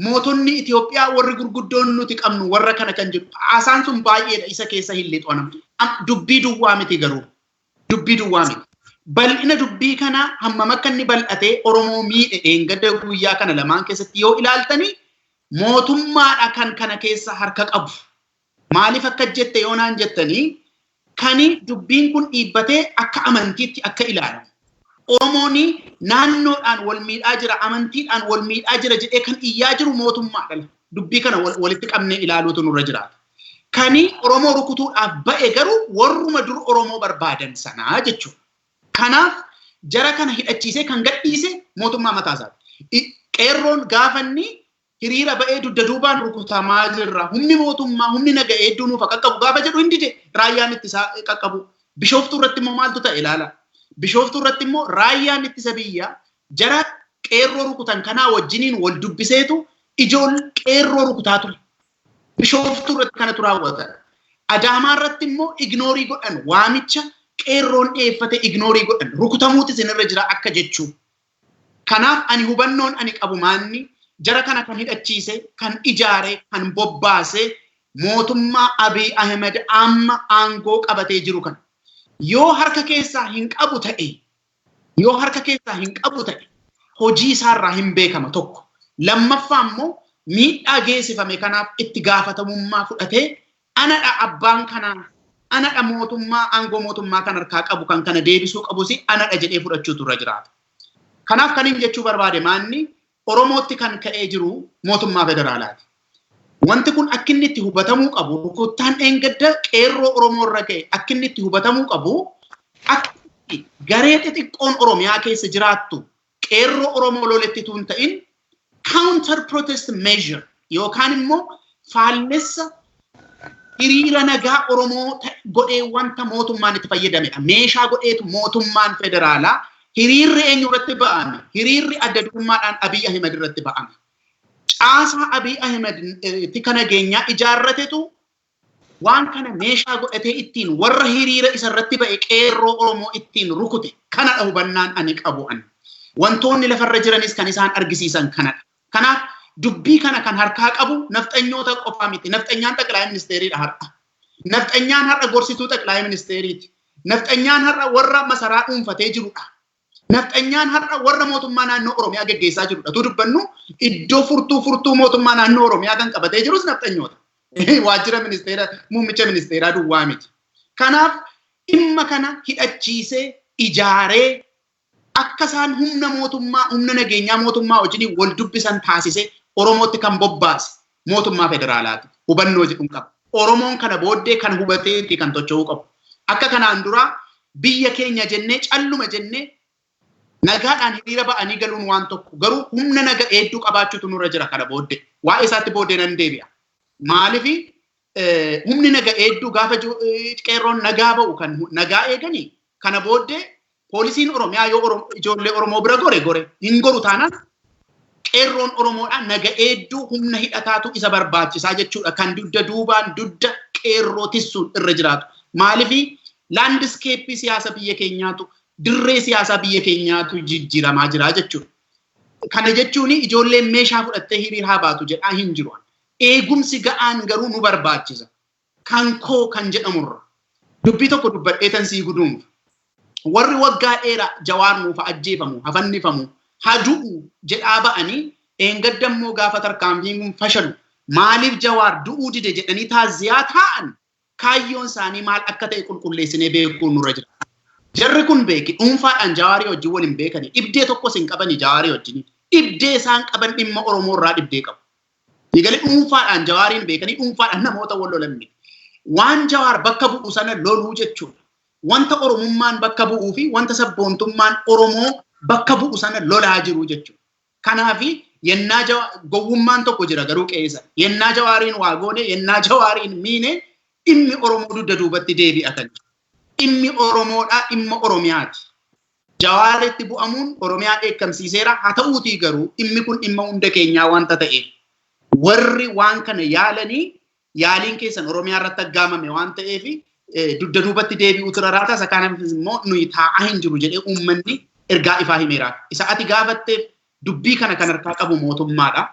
Mootonni Itoophiyaa warri gurguddoon nuti qabnu warra kana kan jedhu. Haasaan sun baay'eedha, isa keessa hin lixu. Dubbii duwwaa miti garuu. Dubbii duwwaa miti. Bal'ina dubbii kana, hammam akka inni bal'atee Oromoo miidhe, dheengadda guyyaa kana lamaan keessatti yoo ilaaltani, mootummaadha kan kana keessa harka qabu. Maaliif akka jette yoo naan jettanii, kani dubbiin kun dhiibbatee akka amantiitti akka ilaalamu. Oromoon naannoodhaan wal miidhaa jira, amantiidhaan wal miidhaa jira jedhee kan iyyaa jiru mootummaadha. Dubbii kana walitti qabnee ilaaluutu nurra jiraata. Kani Oromoo rukutuudhaaf ba'e garuu warruma dur Oromoo barbaadan sanaa jechuudha. Kanaaf jara kana hidhachiisee kan gadhiise mootummaa mataa isaati. Qeerroon gaafanni hiriira ba'ee dugda duubaan rukutamaa jirra. Humni mootummaa, humni naga hedduu nuuf qaqqabu gaafa jedhu hin dide raayyaan ittisaa qaqqabu. Bishooftuu irratti immoo maaltu ta'e ilaala. Bishooftuu irratti immoo raayyaan ittisa biyyaa jara qeerroo rukutan kanaa wajjiniin wal dubbiseetu ijool qeerroo rukutaa ture. Bishooftuu irratti kanatu raawwatan. Adaamaa irratti immoo ignoorii godhan, waamicha qeerroon dhiyeeffate ignoorii godhan, rukutamuutis isinirra jira akka jechuu. Kanaaf ani hubannoon ani qabu maanni jara kana kan hidhachiise, kan ijaare, kan bobbaase mootummaa Abiy Ahmed amma aangoo qabatee jiru kana. Yoo harka keessaa hin qabu ta'e, yoo harka keessaa hin qabu ta'e hojii isaarraa hin beekama tokko. Lammaffaa immoo miidhaa geessifame kanaaf itti gaafatamummaa fudhatee anadha abbaan kanaa, anadha mootummaa aangoo mootummaa kan harkaa qabu kan kana deebisuu qabus anadha jedhee fudhachuutu irra jiraata. Kanaaf kan hin jechuu barbaade maanni Oromootti kan ka'ee jiru mootummaa federaalaati. Wanti kun akka inni itti hubatamuu qabu, rukuttaan dheengadda qeerroo Oromoo irra ga'e akka inni itti hubatamuu qabu, akka garee xixiqqoon Oromiyaa keessa jiraattu qeerroo Oromoo loletti tun ta'in counter protest measure yookaan immoo faallessa hiriira nagaa Oromoo godhee wanta mootummaan itti fayyadamedha. Meeshaa godheetu mootummaan federaalaa hiriirri eenyu irratti ba'ame? Hiriirri adda durummaadhaan Abiy Ahmed irratti ba'ame. Caasaa Abiy Ahmed tika nageenyaa ijaarratetu waan kana meeshaa godhatee ittiin warra hiriira isa irratti ba'e qeerroo Oromoo ittiin rukute. Kanadha hubannaan ani qabu ani. Wantoonni lafarra jiranis kan isaan argisiisan kanadha. Kanaaf dubbii kana kan harkaa qabu nafxanyoota qofaa miti. Nafxanyaan xaqilaa ministeeriidha har'a. Nafxanyaan har'a gorsituu xaqilaa ministeeriiti. Nafxanyaan har'a warra masaraa dhuunfatee jirudha. Nafxanyaan har'a warra mootummaa naannoo Oromiyaa geggeessaa jirudha. Tu dubbannu iddoo furtuu mootummaa naannoo Oromiyaa kan qabatee jirus nafxanyoota. Waajjira ministeera muummicha ministeeraa duwwaa miti. Kanaaf dhimma kana hidhachiisee ijaaree akka isaan humna mootummaa, humna nageenyaa mootummaa wajjin wal dubbisan taasisee Oromootti kan bobbaase mootummaa federaalaati. Hubannoo jedhuun qaba. Oromoon kana booddee kan hubateetti kan tocho'uu qabu. Akka kanaan duraa biyya keenya jennee calluma jennee nagaadhaan hiriira ba'anii galuun waan tokko, garuu humna naga hedduu qabaachuutu nurra jira kana booddee. Waa'ee isaatti booddee nan deebi'a. Maaliif humni naga hedduu gaafa qeerroon nagaa ba'u kan nagaa eeganii kana booddee poolisiin Oromiyaa yoo ijoollee Oromoo bira gore gore hin goru taanaan qeerroon Oromoodhaan naga hedduu humna hidhataatu isa barbaachisaa jechuudha. Kan dugda duubaan dugda qeerroo tissuun irra jiraatu. Maaliif laandiskeeppii siyaasa biyya keenyaatu, dirree siyaasaa biyya keenyaatu jijjiiramaa jira jechuudha. Kana jechuun ijoolleen meeshaa fudhattee hiriira baatu jedhaa hin jiru. Eegumsi ga'aan garuu nu barbaachisa. Kan koo kan jedhamurra. Dubbii tokko dubbadhee tan sii guduunfa. Warri waggaa dheeraa Jawaar nuuf ajjeefamu, hafannifamu, hadu'u jedhaa ba'anii dheengadda immoo gaafa tarkaanfiin kun fashalu maaliif Jawaar du'uu dide jedhanii taazziyaa taa'an kaayyoon isaanii maal akka ta'e qulqulleessinee beekuun nurra jira. Jarri kun beeki dhuunfaadhaan Jawaarii wajjin wal hin beekani. Dhibdee tokkos hin qabani Jawaarii wajjin. Dhibdee isaan qaban dhimma Oromoo irraa dhibdee qabu. Eegalee dhuunfaadhaan Jawaariin beekanii dhuunfaadhaan namoota wal lolan miti. Waan Jawaar bakka bu'u sana loluu jechuudha. Wanta Oromummaan bakka bu'uu fi wanta sabboontummaan Oromoo bakka bu'u sana lolaa jiru jechuudha. Kanaaf yennaa gowwummaan tokko jira garuu qeessa. Yennaa Jawaariin waa goone, yennaa Jawaariin miine dhimmi Oromoo dugda duubatti deebi'a kan jiru. Dhimmi Oromoodhaa dhimma Oromiyaati. Jawaaritti bu'amuun Oromiyaa dheekkamsiiseera. Haa ta'uutii garuu dhimmi kun dhimma hunda keenyaa wanta ta'eef warri waan kana yaalanii yaaliin keessan Oromiyaa irratti aggaamame waan ta'eef dugda duubatti deebi'uutu raraata. Isa kanaaf immoo nuyi taa'aa hin jiru jedhee uummanni ergaa ifaa himeera. Isa ati gaafatteef dubbii kana kan harkaa qabu mootummaadha.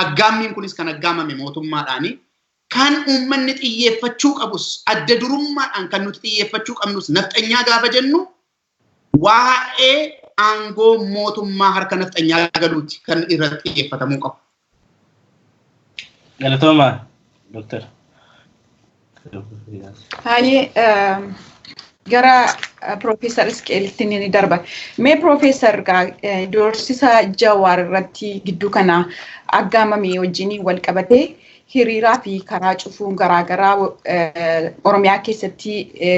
Aggaammiin kunis kan aggaamame mootummaadhaani. Kan uummanni xiyyeeffachuu qabus adda durummaadhaan kan nuti xiyyeeffachuu qabnus nafxanyaa gaafa jennu waa'ee aangoo mootummaa harka nafxanyaa galuuti kan irratti xiyyeeffatamuu qabu. Galatooma, Dooktar. Haayee, Gara Piroofeesar Isqeelitti ni darba. Mee Piroofeesar doorsisa Jawaar irratti gidduu kana aggaamame wajjin wal qabatee hiriiraa fi karaa cufuun garaagaraa Oromiyaa keessatti,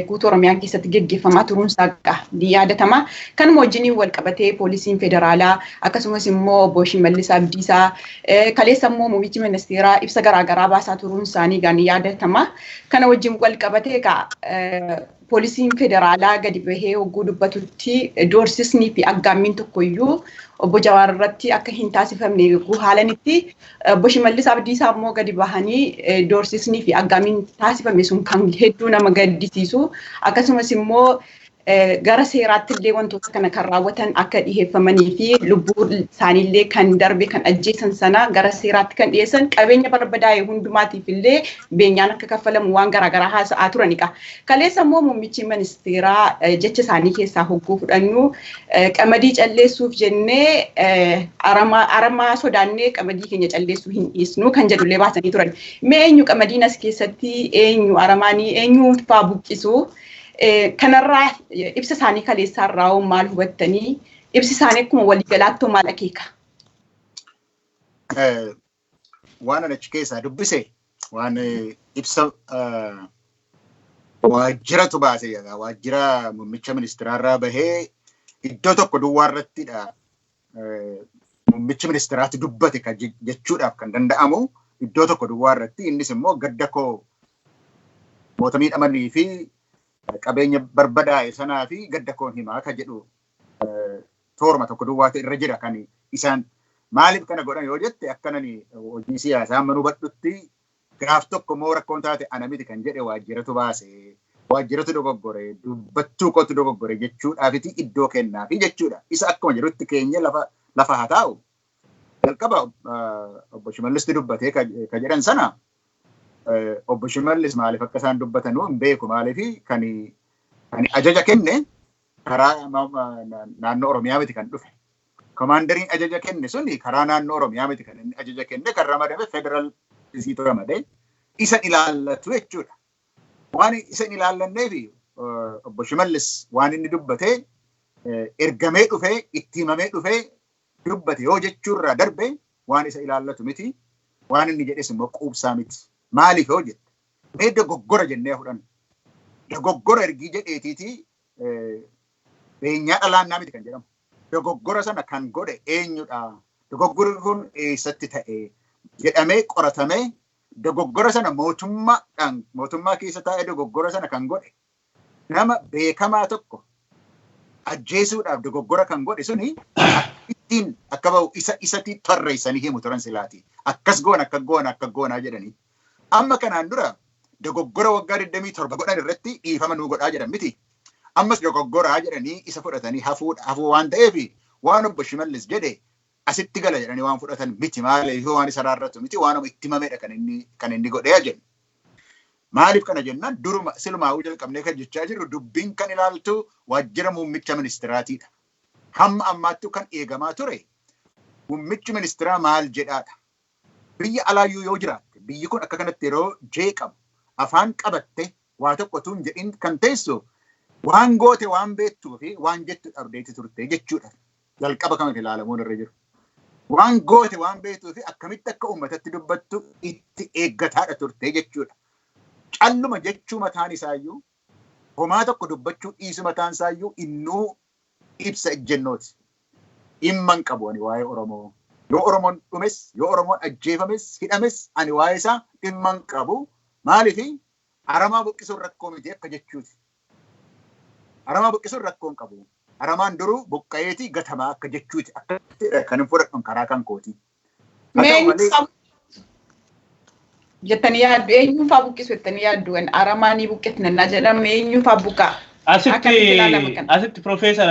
guutuu Oromiyaa keessatti geggeeffamaa turuun isaa ni yaadatama. Kanuma wajjin wal qabatee poolisiin federaalaa akkasumas immoo obbo Shimallis Abdiisaa, kaleessa immoo muummichi ministeeraa ibsa garaagaraa baasaa turuun isaanii ni yaadatama. Kana wajjin wal qabatee egaa poolisiin federaalaa gadi bahee hogguu dubbatutti doorsisnii fi aggaammiin tokkoyyuu obbo Jawaar irratti akka hin taasifamne yogguu haalanitti, obbo Shimallis Abdiisaa immoo gadi bahanii doorsisnii fi aggaammiin taasifame sun kan hedduu nama gaddisiisu, akkasumas immoo gara seeraatti illee wantoota kana kan raawwatan akka dhiyeeffamanii fi lubbuu isaaniillee kan darbe, kan ajjeesan sana gara seeraatti kan dhiyeessan, qabeenya barbadaa'e hundumaatiif illee beenyaan akka kaffalamu waan garaagaraa haasa'aa turanidha. Kaleessa immoo muummichi ministeeraa jecha isaanii keessaa hogguu fudhannu, qamadii calleessuuf jennee aramaa sodaannee qamadii keenya calleessuu hin dhiisnu kan jedhullee baasanii turan. Mee eenyu qamadiin as keessatti, eenyu aramaanii, eenyu faa buqqisu? Kanarraa ibsa isaanii kaleessaarraa hoo maal hubattanii? Ibsi isaanii akkuma waliigalaatti maal akeeka? Waan ani achi keessaa dubbise, waan ibsa waajjiratu baase, waajjira muummicha ministeeraarraa bahee iddoo tokko duwwaa irrattidha muummichi ministeeraatu dubbate jechuudhaaf kan danda'amu, iddoo tokko duwwaa irratti. Innis immoo gadda koo moota miidhamanii fi qabeenya barbadaa'e sanaa fi gadda koon himaa ka jedhu toorma tokko duwwaatu irra jira. Kan isaan maaliif kana godhan yoo jette, akkanani hojii siyaasaa amma hubadhutti, gaaf tokko moo rakkoon taate ana miti kan jedhe waajjiratu baase, waajjiratu dogoggore, dubbattuu kootu dogoggore jechuudhaafiti iddoo kennaafi jechuudha. Isa akkuma jirutti keenya lafa haa taa'u. Jalqaba obbo Shimallisti dubbatee ka jedhan sana, obbo Shimallis maaliif akka isaan dubbatanuu hin beeku. Maaliif kan ajaja kenne karaa naannoo Oromiyaa miti kan dhufe. Komaandariin ajaja kenne suni karaa naannoo Oromiyaa miti kan inni ajaja kenne, kan ramadame federal isiitu ramade, isa ilaallatu jechuudha. Waan isa ilaallanneef obbo Shimallis waan inni dubbate ergamee dhufee itti himamee dhufee dubbate yoo jechuurraa darbe waan isa ilaallatu miti. Waan inni jedhes immoo quubsaa miti. Maaliif yoo jette, mee dogoggora jennee fudhanna. Dogoggora ergii jedheetiiti beenyaa dhalaannaa miti kan jedhamu. Dogoggora sana kan godhe eenyudha? Dogoggorri kun eessatti ta'e jedhamee qoratamee, dogoggora sana mootummaadhaan, mootummaa keessa taa'ee dogoggora sana kan godhe nama beekamaa tokko ajjeesuudhaaf dogoggora kan godhe suni ittiin akka bahu isa isatti tarreessanii himu turan silaati. Akkas goona, akka goona, akka goonaa jedhanii. Amma kanaan dura dogoggora waggaa 27 godhan irratti dhiifama nuu godhaa jedhan miti. Ammas dogoggoraa jedhanii isa fudhatanii hafuu waan ta'eef, waan obbo Shimallis jedhe asitti gala jedhanii waan fudhatan miti. Maaliif waan isa raarratu miti, waanuma itti himamedha kan inni godhee jennu. Maaliif kana jennaan, duruma silumaa'uu jalqabnee kan jechaa jirru, dubbiin kan ilaaltu waajjira muummicha ministiraatiidha. Hamma ammaattuu kan eegamaa ture muummichi ministiraa maal jedhaadha. Biyya alaayyuu yoo jiraatte, biyyi kun akka kanatti yeroo jeeqamu afaan qabatte waa tokko utuu hin jedhin kan teessu, waan goote waan beektuu fi waan jettu dhabdeeti turte jechuudha. Jalqaba kan ilaalamuun irra jiru. Waan goote waan beektuu fi akkamitti akka uummatatti dubbattu itti eeggataadha turte jechuudha. Calluma jechuu mataan isaayyuu, homaa tokko dubbachuu dhiisu mataan isaayyuu innuu ibsa ejjennooti. Dhimma hin qabu ani waa'ee Oromoo. Yoo Oromoon dhumes, yoo Oromoon ajjeefames, hidhames, ani waa'ee isaa dhimma hin qabu. Maaliif aramaa buqqisuun rakkoo miti akka jechuuti. Aramaa buqqisuun rakkoo hin qabu. Aramaan duruu buqqa'eetii gatamaa akka jechuuti. Akka kan hin fudhadhu karaa kan kooti. Jettanii yaaddu, eenyuun faa buqqisu jettanii yaaddu? Aramaa ni buqqifnannaa jedhame, eenyuun faa buqqaa? Asitti Profeesar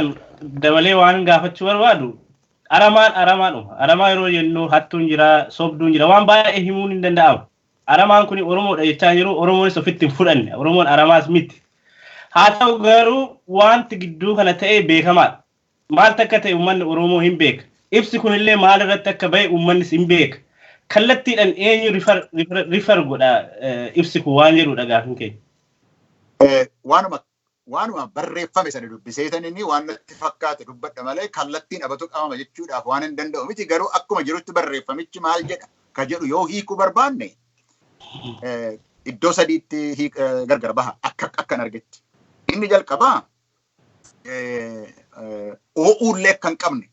dabalee waan gaafachuu barbaadu, aramaan aramaadhuma. Aramaa yeroo jennu hattuun jira, sobduun jira, waan baay'ee himuun hin danda'amu. Aramaan kun Oromoodha jechaa jiru, Oromoonis ofitti hin fudhanne, Oromoon aramaas miti. Haa ta'u garuu wanti gidduu kana ta'e beekamaadha. Maaltu akka ta'e uummanni Oromoo hin beeka. Ibsi kunillee maal irratti akka bahe uummannis hin beeka. Kallattiidhaan eenyu refer godha ibsi kun waan jedhudha gaafin keenya. Waanuma Waanuma barreeffame sana dubbiseetan inni waan natti fakkaate dubbadha malee kallattiin abatu qabama jechuudhaaf waan hin danda'u miti. Garuu akkuma jirutti barreeffamichi maal jedha ka jedhu yoo hiikuu barbaanne, iddoo sadiitti gargar baha akka akkan argetti. Inni jalqabaa oo'uullee akka hin qabne,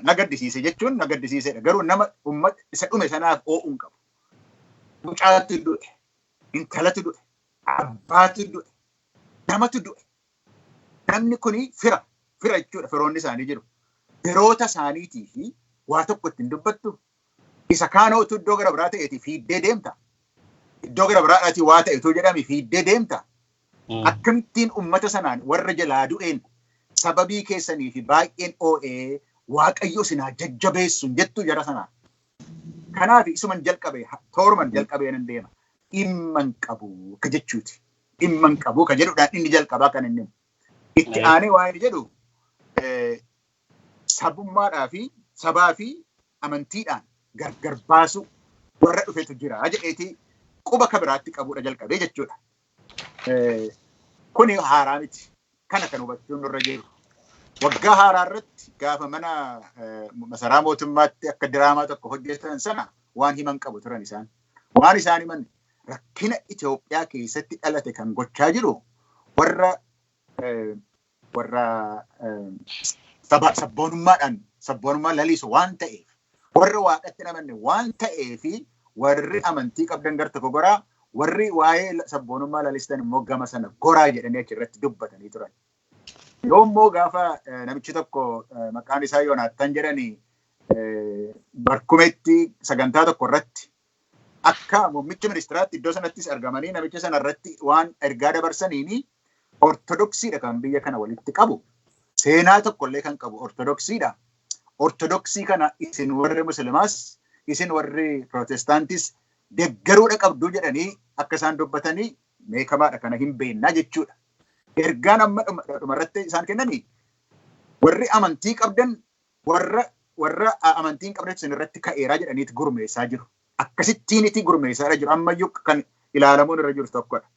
na gaddisiise jechuun na gaddisiisedha. Garuu nama uummata isa dhume sanaaf oo'uu hin qabu. Mucaatu du'e, intalatu du'e, abbaatu du'e, namatu du'e. Namni kuni fira, fira jechuudha, firoonni isaanii jiru. Firoota isaaniitii fi waa tokko ittiin dubbattu. Isa kaanootu iddoo gara biraa ta'eeti fiiddee deemta. Iddoo gara biraadhaatii waa ta'etu jedhame fiiddee deemta. Akkamittiin uummata sanaan, warra jalaa du'een, sababii keessanii fi baay'een oo'ee, Waaqayyo isin haa jajjabeessu jettu jara sanaan? Kanaaf isuman jalqabe, tooruman jalqabee nan deema. Dhimma hin qabu ka jechuuti. Dhimma hin qabu ka jedhudhaan inni jalqabaa kan inni. Itti aanee waa inni jedhu sabummaadhaa fi sabaa fi amantiidhaan gargar baasu warra dhufetu jira jedheeti quba ka biraatti qabudha jalqabee jechuudha. Kuni haaraa miti. Kana kan hubachuun nurra jiru. Waggaa haaraa irratti gaafa mana masaraa mootummaatti akka diraamaa tokko hojjetan sana waan himan qabu turan isaan. Waan isaan himan, rakkina Itoophiyaa keessatti dhalate kan gochaa jiru warra sabboonummaadhaan sabboonummaa lalisu waan ta'eef, warra Waaqatti amanne waan ta'eefi, warri amantii qabdan gar tokko goraa, warri waa'ee sabboonummaa lalistan immoo gama sana goraa jedhanii achirratti dubbatanii turan. Yoo immoo gaafa namichi tokko maqaan isaa Yoonaattan jedhanii Barkumetti sagantaa tokko irratti akka muummicha ministiraatti iddoo sanattis argamanii namicha sana irratti waan ergaa dabarsaniini, Ortodoksiidha kan biyya kana walitti qabu. Seenaa tokkollee kan qabu Ortodoksiidha. Ortodoksii kana isin warri Musliimaas, isin warri Pirootestaantis deeggaruudha qabdu jedhanii akka isaan dubbatanii beekamaadha, kana hin beennaa jechuudha. Ergaan amma dhumarratti isaan kennanii, warri amantii qabdan warra amantii hin qabne isin irratti ka'eeraa jedhaniiti gurmeessaa jiru. Akkasittiin itti gurmeessaa jiru, ammayyuu kan ilaalamuun irra jiru tokkodha.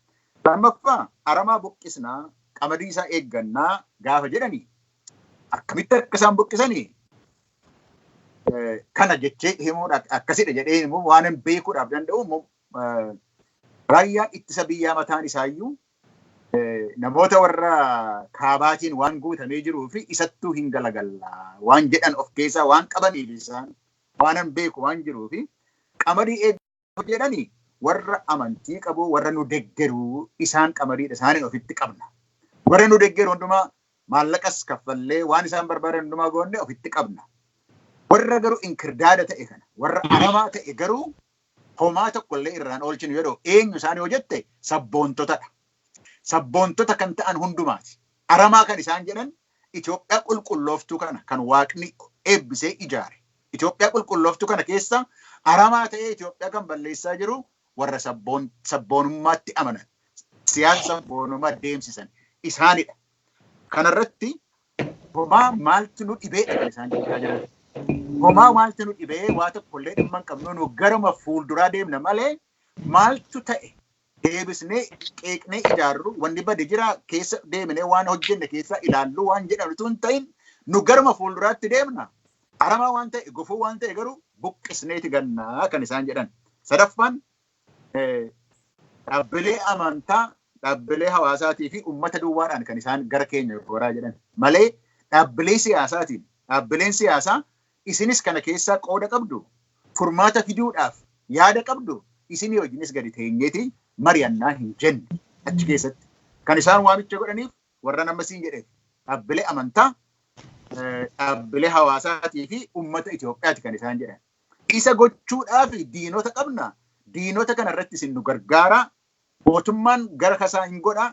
Lammaffaa, aramaa buqqisnaa, qamadii isaa eeggannaa gaafa jedhanii, akkamitti akka isaan buqqisanii kana jechee himuudhaaf, akkasidha jedhee himuu waan hin beekuudhaaf danda'u, raayyaan ittisa biyyaa mataan isaayyuu namoota warra kaabaatiin waan guutamee jiruu fi isattuu hin galagallaa waan jedhan of keessaa waan qabaniif, isaan waan hin beeku waan jiruu fi, qamadii eeguu jedhanii, warra amantii qabu, warra nu deggeruu, isaan qamadiidha isaaniin ofitti qabna. Warra nu deggeru hundumaa maallaqas kaffallee, waan isaan barbaadan hundumaa goonne ofitti qabna. Warra garuu inkirdaada ta'e kana, warra aramaa ta'e garuu homaa tokkollee irraan oolchinu yeroo, eenyu isaan yoo jette, sabboontotadha. Sabboontota kan ta'an hundumaati. Aramaa kan isaan jedhan Itoophiyaa qulqullooftuu kana kan Waaqni eebbisee ijaare. Itoophiyaa qulqullooftuu kana keessa aramaa ta'ee Itoophiyaa kan balleessaa jiru warra sabboonummaatti amanan. Siyaasa sabboonummaa deemsisan isaanidha. Kanarratti homaa maaltu nu dhibeedha kan isaan jechaa jiran. Homaa maaltu nu dhibee, waa tokkollee dhimma hin qabnu, nu garuma fuulduraa deemna malee, maaltu ta'e, deebisnee qeeqnee ijaarru, wanni bade jira, keessa deemnee waan hojjenne keessa ilaallu waan jedhamtu hin ta'in, nu garuma fuulduraatti deemna. Aramaa waan ta'e, gufuu waan ta'e garuu buqqisneeti gannaa kan isaan jedhan. Sadaffaan, dhaabbilee amantaa, dhaabbilee hawaasaatii fi uummata duwwaadhaan kan isaan gara keenya goraa jedhan malee, dhaabbilee siyaasaatiin, dhaabbileen siyaasaa isinis kana keessaa qooda qabdu, furmaata fiduudhaaf yaada qabdu, isinii wajjinis gadi teenyeeti mari'annaa hin jenne achi keessatti. Kan isaan waamicha godhaniif warra nama siin jedhe, dhaabbilee amantaa, dhaabbilee hawaasaatii fi uummata Itoophiyaati kan isaan jedhan. Isa gochuudhaaf diinota qabna. Diinota kana irratti isin nu gargaara. Mootummaan gara kasaa hin godha.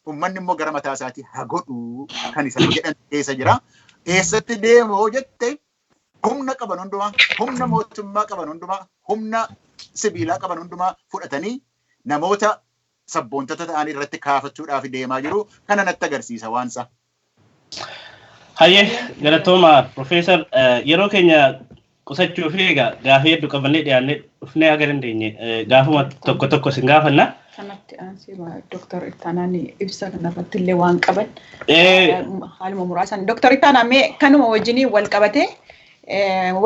Uummanni immoo gara mataa isaatii haa godhu kan isaan jedhan keessa jira. Eessatti deema hoo jette, humna qaban hundumaa, humna mootummaa qaban hundumaa, humna sibiilaa qaban hundumaa fudhatanii namoota sabboontota ta'an irratti kaafachuudhaaf deemaa jiru. Kana natti agarsiisa waansa. Hayyee, galatooma Profeesar, yeroo keenya qusachuu fi egaa gaafii hedduu qabannee dhiyaannee dhufnee haga dandeenye gaafuma tokko tokko isin gaafanna. Kanatti aansee Dooktar Ittaanaan ibsa kanarratti illee waan qaban haaluma muraasan. Dooktar Ittaanaa, mee kanuma wajjiniin wal qabatee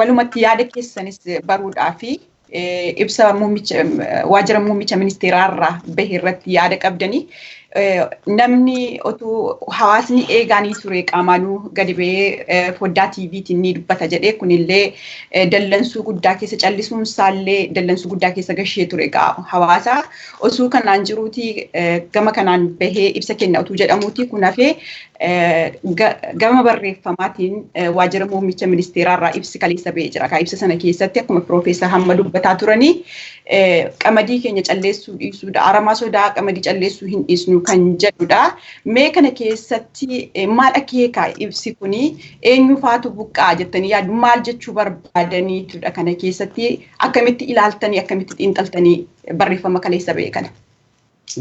walumatti yaada keessanis baruudhaa fi ibsa muummicha waajjira muummicha ministeeraarraa bahe irratti yaada qabdanii, namni otuu hawaasni eegaanii ture qaamaanuu gadi ba'ee foddaa TVtiin ni dubbata jedhee, kunillee dallansuu guddaa keessa, callisuun isaallee dallansuu guddaa keessa gashee ture hawaasa. Osoo kanaan jiruuti gama kanaan bahee ibsa kenna otuu jedhamuuti kun hafee gama barreeffamaatiin waajjira muummicha ministeeraarraa ibsi kaleessa bahee jira. Ibsa sana keessatti akkuma Piroofeesar hamma dubbataa turanii qamadii keenya calleessuu dhiisuudha. Aramaa sodaa qamadii calleessuu hin dhiisnu kan jedhudha. Mee kana keessatti maal akeeka ibsi kuni? Eenyu faatu buqqaa jettanii yaadu? Maal jechuu barbaadaniitudha kana keessatti? Akkamitti ilaaltanii, akkamitti xiinxaltanii barreeffama kaleessa bahe kana?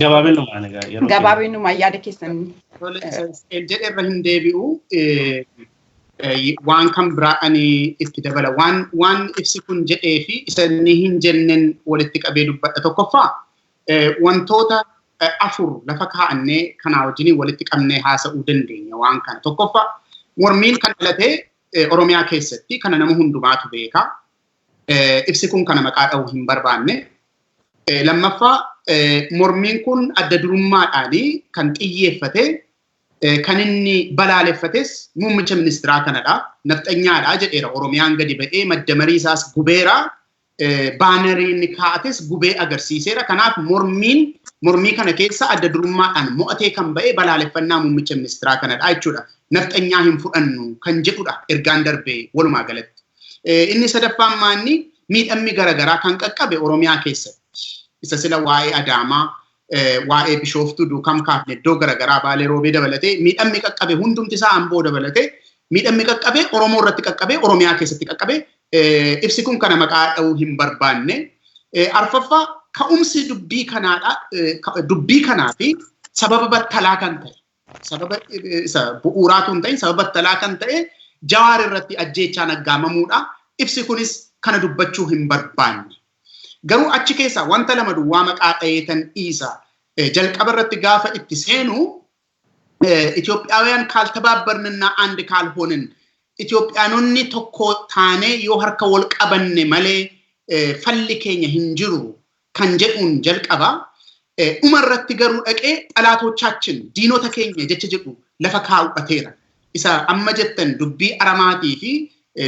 Gabaabinumaan egaa yeroo. Gabaabinumaan yaada keessan. Jedhe irra hin deebi'u, waan kan biraa ani itti dabala. Waan ibsi kun jedhee fi isa inni hin jennen walitti qabee dubbadha. Tokkoffaa, wantoota afur lafa kaa'annee kanaa wajjiniin walitti qabnee haasa'uu dandeenya waan kana. Tokkoffaa, mormiin kan dhalatee Oromiyaa keessatti, kana nama hundumaatu beeka. Ibsi kun kana maqaa dha'uu hin barbaanne. Lammaffaa, mormiin kun adda durummaadhaan kan xiyyeeffate, kan inni balaaleffates muummicha ministeeraa kanadha. Nafxanyaadha jedheera. Oromiyaan gadi ba'ee madda marii isaas gubeera. Baanarii inni kaa'ates gubee agarsiiseera. Kanaaf mormiin mormii kana keessa adda durummaadhaan mo'atee kan ba'e balaaleffannaa muummicha ministeeraa kanadha jechuudha. Nafxanyaa hin fudhannu kan jedhudha ergaan darbee walumaa galatti. Inni sadaffaan maanni miidhamni garaagaraa kan qaqqabe Oromiyaa keessatti. Isa sila waa'ee Adaamaa, waa'ee Bishooftuu Duukam kaafne, iddoo garaagaraa Baalee Roobee dabalatee miidhamni qaqqabe hundumti isaa, Amboo dabalatee miidhamni qaqqabe Oromoo irratti qaqqabe, Oromiyaa keessatti qaqqabe, ibsi kun kana maqaa dha'uu hin barbaanne. Arfaffaa, ka'umsi dubbii kanaadha, dubbii kanaa fi sababa battalaa kan ta'e, sababa isa bu'uuraatu hin ta'in, sababa battalaa kan ta'e Jawaar irratti ajjeechaan aggaamamuudha. Ibsi kunis kana dubbachuu hin barbaanne. Garuu achi keessaa wanta lama duwwaa maqaa dhayeetan dhiisa. Jalqaba irratti gaafa itti seenu, "ኢትዮጵያውያን ካልተባበርንና አንድ ካልሆንን", Itoophiyaanonni tokko taanee yoo harka wal qabanne malee falli keenya hin jiru kan jedhuun jalqaba. Dhuma irratti garuu dhaqee "ጠላቶቻችን", diinota keenya jecha jedhu lafa kaa'uudhateera. Isa amma jettan dubbii aramaatii fi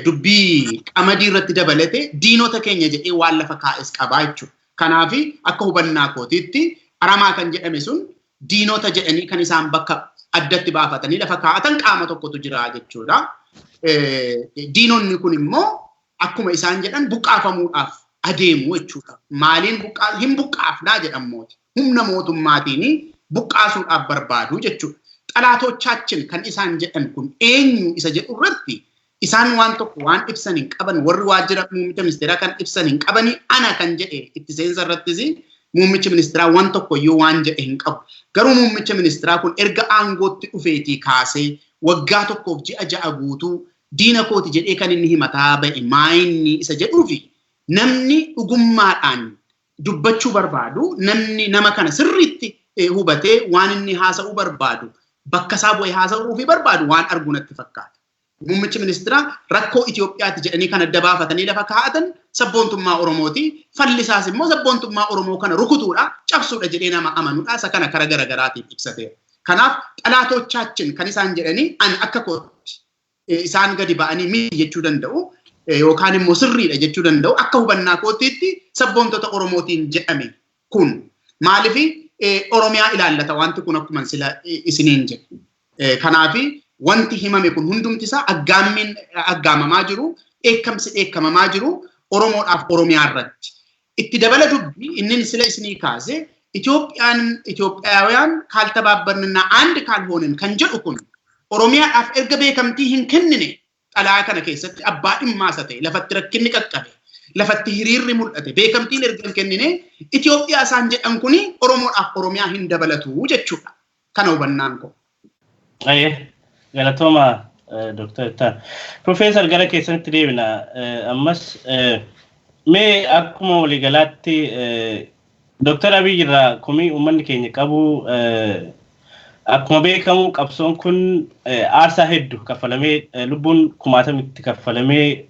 dubbii qamadii irratti dabalate diinota keenya jedhee waan lafa kaa'es qabaa jechuudha. Kanaaf akka hubannaa kootiitti aramaa kan jedhame sun diinota jedhanii kan isaan bakka addatti baafatanii lafa kaa'atan qaama tokkotu jira jechuudha. Diinonni kun immoo akkuma isaan jedhan buqqaafamuudhaaf adeemu jechuudha. Maaliin hin buqqaafnaa jedhamooti. Humna mootummaatiin buqqaasuudhaaf barbaadu jechuudha. "ጠላቶቻችን" kan isaan jedhan kun eenyu isa jedhu irratti isaan waan tokko waan ibsan hin qaban, warri waajjira muummicha ministeeraa kan ibsan hin qabani. Ana kan jedhe itti seensa irrattis muummichi ministeeraa waan tokko iyyuu waan jedhe hin qabu. Garuu muummicha ministeeraa kun erga aangootti dhufeetii kaasee waggaa 1 fi ji'a 6 guutuu diina kooti jedhee kan inni himataa ba'e maayinni isa jedhuufi namni dhugummaadhaan dubbachuu barbaadu, namni nama kana sirriitti hubatee waan inni haasa'uu barbaadu bakka isaa bu'ee haasa'uu fi barbaadu waan argu natti fakkaata. Muummichi ministeeraa rakkoo Itoophiyaatti jedhanii kan adda baafatanii lafa kaa'atan sabboontummaa Oromooti. Falli isaas immoo sabboontummaa Oromoo kana rukutuudha, cabsuudha jedhee nama amanuudha. Isa kana karaa garaagaraatiin ibsateera. Kanaaf "ጠላቶቻችን" kan isaan jedhanii ani akka kootti isaan gadi ba'anii miti jechuu danda'u yookaan immoo sirriidha jechuu danda'u, akka hubannaa kootiitti sabboontota Oromootiin jedhame kun maaliif Oromiyaa ilaallata wanti kun akkuma sila isiniin jedhe. Kanaaf wanti himame kun hundumti isaa, aggaammiin aggaamamaa jiru, dheekkamsi dheekkamamaa jiru Oromoodhaaf Oromiyaa irratti. Itti dabala dubbii inni sila isinii kaase, Itoophiyaan ኢትዮጵያውያን ካልተባበርንና አንድ ካልሆንን kan jedhu kun Oromiyaadhaaf erga beekamtii hin kennine, xalaa kana keessatti abbaa dhimmaasa ta'e, lafatti rakkinni qaqqabe, lafatti hiriirri mul'ate beekamtiin erga hin kennine, Itoophiyaa isaan jedhan kuni Oromoodhaaf Oromiyaa hin dabalatu jechuudha. Kana hubannaan koo. Galatooma. Dr. Ittaan. Profeesar, gara keessanitti deebina. Ammas mee akkuma waliigalaatti Dr. Abiy irraa komii uummanni keenya qabu, akkuma beekamu qabsoon kun aarsaa hedduu kaffalamee, lubbuun kumaatamitti kaffalamee,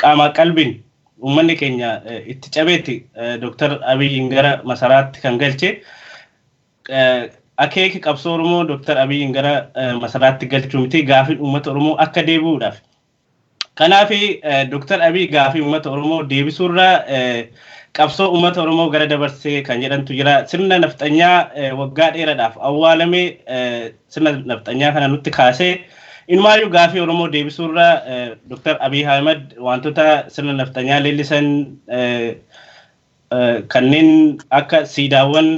qaama qalbiin uummanni keenya itti cabeetti Dr. Abiyyiin gara masaraatti kan galche. Akeeki qabsoo Oromoo Dr. Abiyyiin gara masaraatti galchuu miti, gaafiin uummata Oromoo akka deebi'uudhaaf. Kanaaf Dr. Abiy gaafii uummata Oromoo deebisuurra qabsoo uummata Oromoo gara dabarsee kan jedhantu jira. Sirna nafxanyaa waggaa dheeraadhaaf awwaalamee sirna nafxanyaa kana nutti kaasee, inumaayyuu gaafii Oromoo deebisuurra Dr. Abiy Ahmed wantoota sirna nafxanyaa leellisan kanneen akka siidaawwan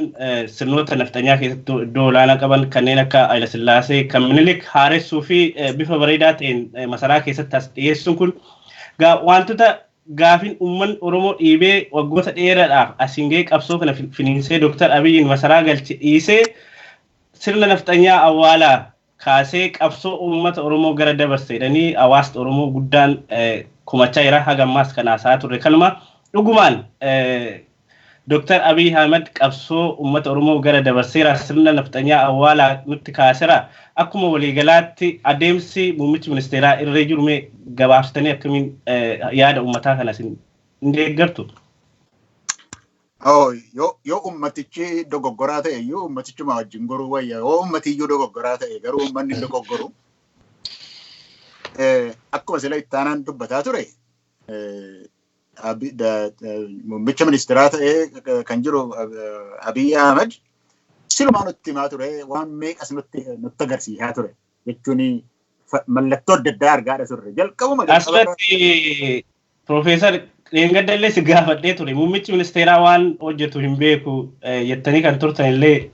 sirnoota nafxanyaa keessatti iddoo olaanaa qaban, kanneen akka Hayila Sillaasee, kan Minilik haaressuu fi bifa bareedaa ta'een masaraa keessatti as dhiyeessuun kun wantoota gaafiin uummanni Oromoo dhiibee waggoota dheeraadhaaf asiin gahee qabsoo kana finiinsee Dr. Abiyyiin masaraa galche dhiisee, sirna nafxanyaa awwaalaa kaasee qabsoo uummata Oromoo gara dabarse jedhanii hawaasni Oromoo guddaan kumachaa jira. Haga ammaas kan haasa'aa turre kanuma. Dhugumaan Dr. Abiy Ahmed qabsoo uummata Oromoo gara dabarseera, sirna nafxanyaa awwaalaa nutti kaaseera? Akkuma waliigalaatti adeemsi muummichi ministeeraa irra jiru mee gabaabsitanii akkamiin yaada uummataa kana isin hin deeggartu? Yoo ummatichi dogoggoraa ta'e iyyuu ummatichuma wajjin goruu wayya. Yoo ummati iyyuu dogoggoraa ta'e garuu uummanni hin dogoggoru. Akkuma sila ittaanaan dubbataa ture, muummicha ministeeraa ta'ee kan jiru Abiy Ahmed silumaa nutti himaa ture, waan meeqas nutti agarsiisaa ture jechuun mallattoo adda addaa argaadha turre. Jalqabuma Asirratti Profeesar, dheengadda illee si gaafadhee ture. Muummichi ministeeraa waan hojjetu hin beeku jettanii kan turtan illee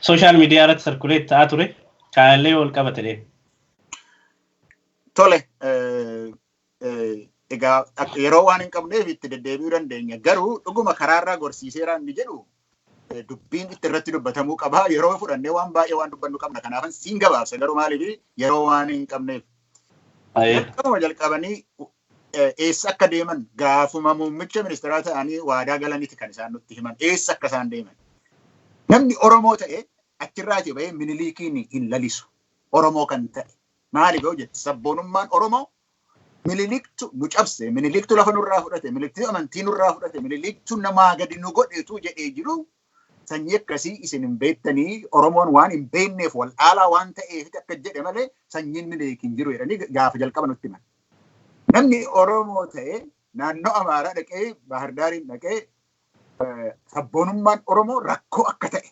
social media irratti circulate ta'aa ture. Kanallee wal qabate. Tole, egaa yeroo waan hin qabneef itti deddeebi'uu dandeenya. Garuu dhuguma karaarraa gorsiiseera inni jedhu dubbiin itti irratti dubbatamuu qaba. Yeroo fudhannee waan baay'ee waan dubbannu qabna. Kanaafan siin gabaabsa, garuu maaliif yeroo waan hin qabneef. Jalqabuma jalqabanii eessa akka deeman gaafuma muummicha ministeeraa ta'anii waadaa galaniiti kan isaan nutti himan, eessa akka isaan deeman. Namni Oromoo ta'e achirraati bahee Miniliikiin hin lalisu. Oromoo kan ta'e. Maaliif yoo jette, sabboonummaan Oromoo Miniliktu nu cabse, Miniliktu lafa nurraa fudhate, Miniliktu amantii nurraa fudhate, Miniliktu namaa gadi nu godhetu jedhee jiru, sanyii akkasii isin hin beektanii, Oromoon waan hin beekneef wal dhaalaa waan ta'eef akka jedhe malee sanyiin Minilik hin jiru jedhanii gaafa jalqaba nutti himan. Namni Oromoo ta'e naannoo Amaaraa dhaqee, Baahirdaariin dhaqee, sabboonummaan Oromoo rakkoo akka ta'e,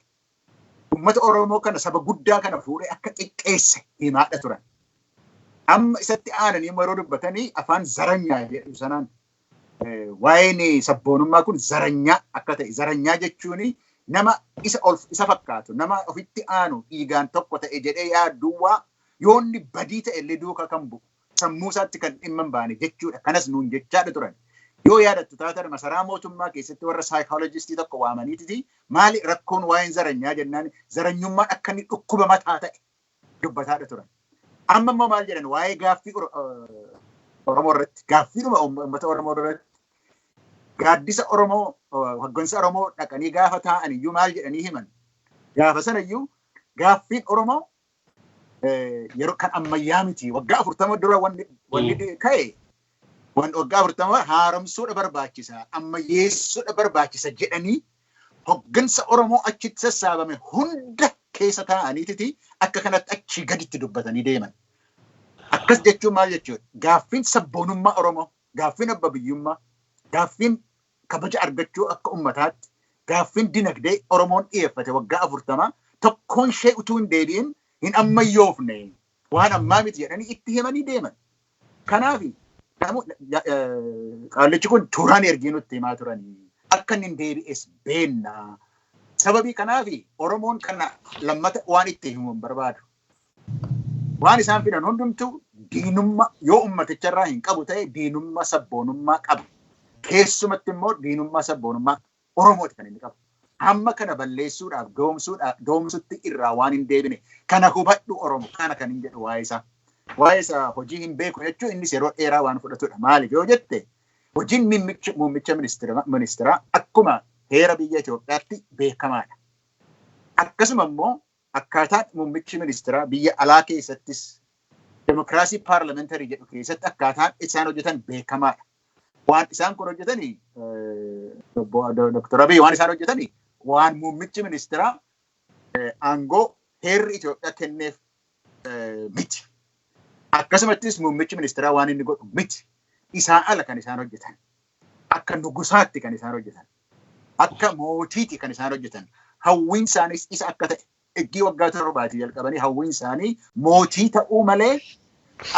uummata Oromoo kana, saba guddaa kana fuudhee akka xiqqeesse himaadha turan. Amma isatti aananii yeroo dubbatanii afaan zaranyaa jedhu sanaan waa'een sabboonummaa kun zaranyaa akka ta'e, zaranyaa jechuun nama isa ol isa fakkaatu, nama ofitti aanu, dhiigaan tokko ta'e jedhee yaadduwwaa yoonni badii ta'e illee duukaa kan bu'u, sammuu isaatti kan dhimma hin baane jechuudha. Kanas nuun jechaadha turan. Yoo yaadattu taatan, masaraa mootummaa keessatti warra saayikoolojistii tokko waamaniititi maali rakkoon waa'een zaranyaa jennaan, zaranyummaan akka inni dhukkuba mataa ta'e dubbataadha turan. Amma immoo maal jedhan? Waa'ee gaaffii Oromoo irratti, gaaffiidhuma uummata Oromoo irratti gaaddisa Oromoo, hoggansa Oromoo dhaqanii gaafa taa'an iyyuu maal jedhanii himan? Gaafa sana iyyuu gaaffiin Oromoo yeroo kan ammayyaa miti, waggaa 40 dura wanni ka'e, waggaa 40 haaromsuudha barbaachisa, ammayyeessuudha barbaachisa jedhanii hoggansa Oromoo achitti sassaabame hunda keessa taa'aniititi akka kanatti achii gaditti dubbatanii deeman. Akkas jechuun maal jechuudha? Gaaffiin sabboonummaa Oromoo, gaaffiin abba biyyummaa, gaaffiin kabaja argachuu akka ummataatti, gaaffiin dinagdee Oromoon dhiyeeffate waggaa 40 tokkoon ishee utuu hin deebi'in hin ammayyoofne, waan ammaa miti jedhanii itti himanii deeman. Kanaaf qaallichi kun turaan ergii nutti himaa turanii akka inni hin deebi'es beenna. Sababii kanaaf Oromoon kana lammata waan itti himu hin barbaadu. Waan isaan fidan hundumtuu diinummaa yoo ummaticharraa hin qabu ta'e diinummaa sabboonummaa qaba. Keessumatti immoo diinummaa sabboonummaa Oromooti kan inni qabu. Hamma kana balleessuudhaaf doomsuudhaaf doomsutti irraa waan hin deebine kana hubadhu Oromo, kana kan hin jedhu waa'ee isaa. Waa'ee isaa hojii hin beeku jechuun innis yeroo dheeraa waan fudhatudha. Maaliif yoo jette hojiin muummicha ministeeraa akkuma heera biyya Itoophiyaatti beekamaadha. Akkasuma immoo akkaataan muummichi ministeeraa biyya alaa keessattis demokiraasii paarlamentarii jedhu keessatti akkaataan isaan hojjetan beekamaadha. Waan isaan kun hojjetanii Dr. Abiy waan isaan hojjetanii waan muummichi ministeeraa aangoo heerri Itoophiyaa kenneef miti. Akkasumattis muummichi ministeeraa waan inni godhu miti. Isaan ala kan isaan hojjetan. Akka nugusaatti kan isaan hojjetan. Akka mootiiti kan isaan hojjetan. Hawwiin isaaniis isa akka ta'e eggii waggaa 7 jalqabanii hawwiin isaanii mootii ta'uu malee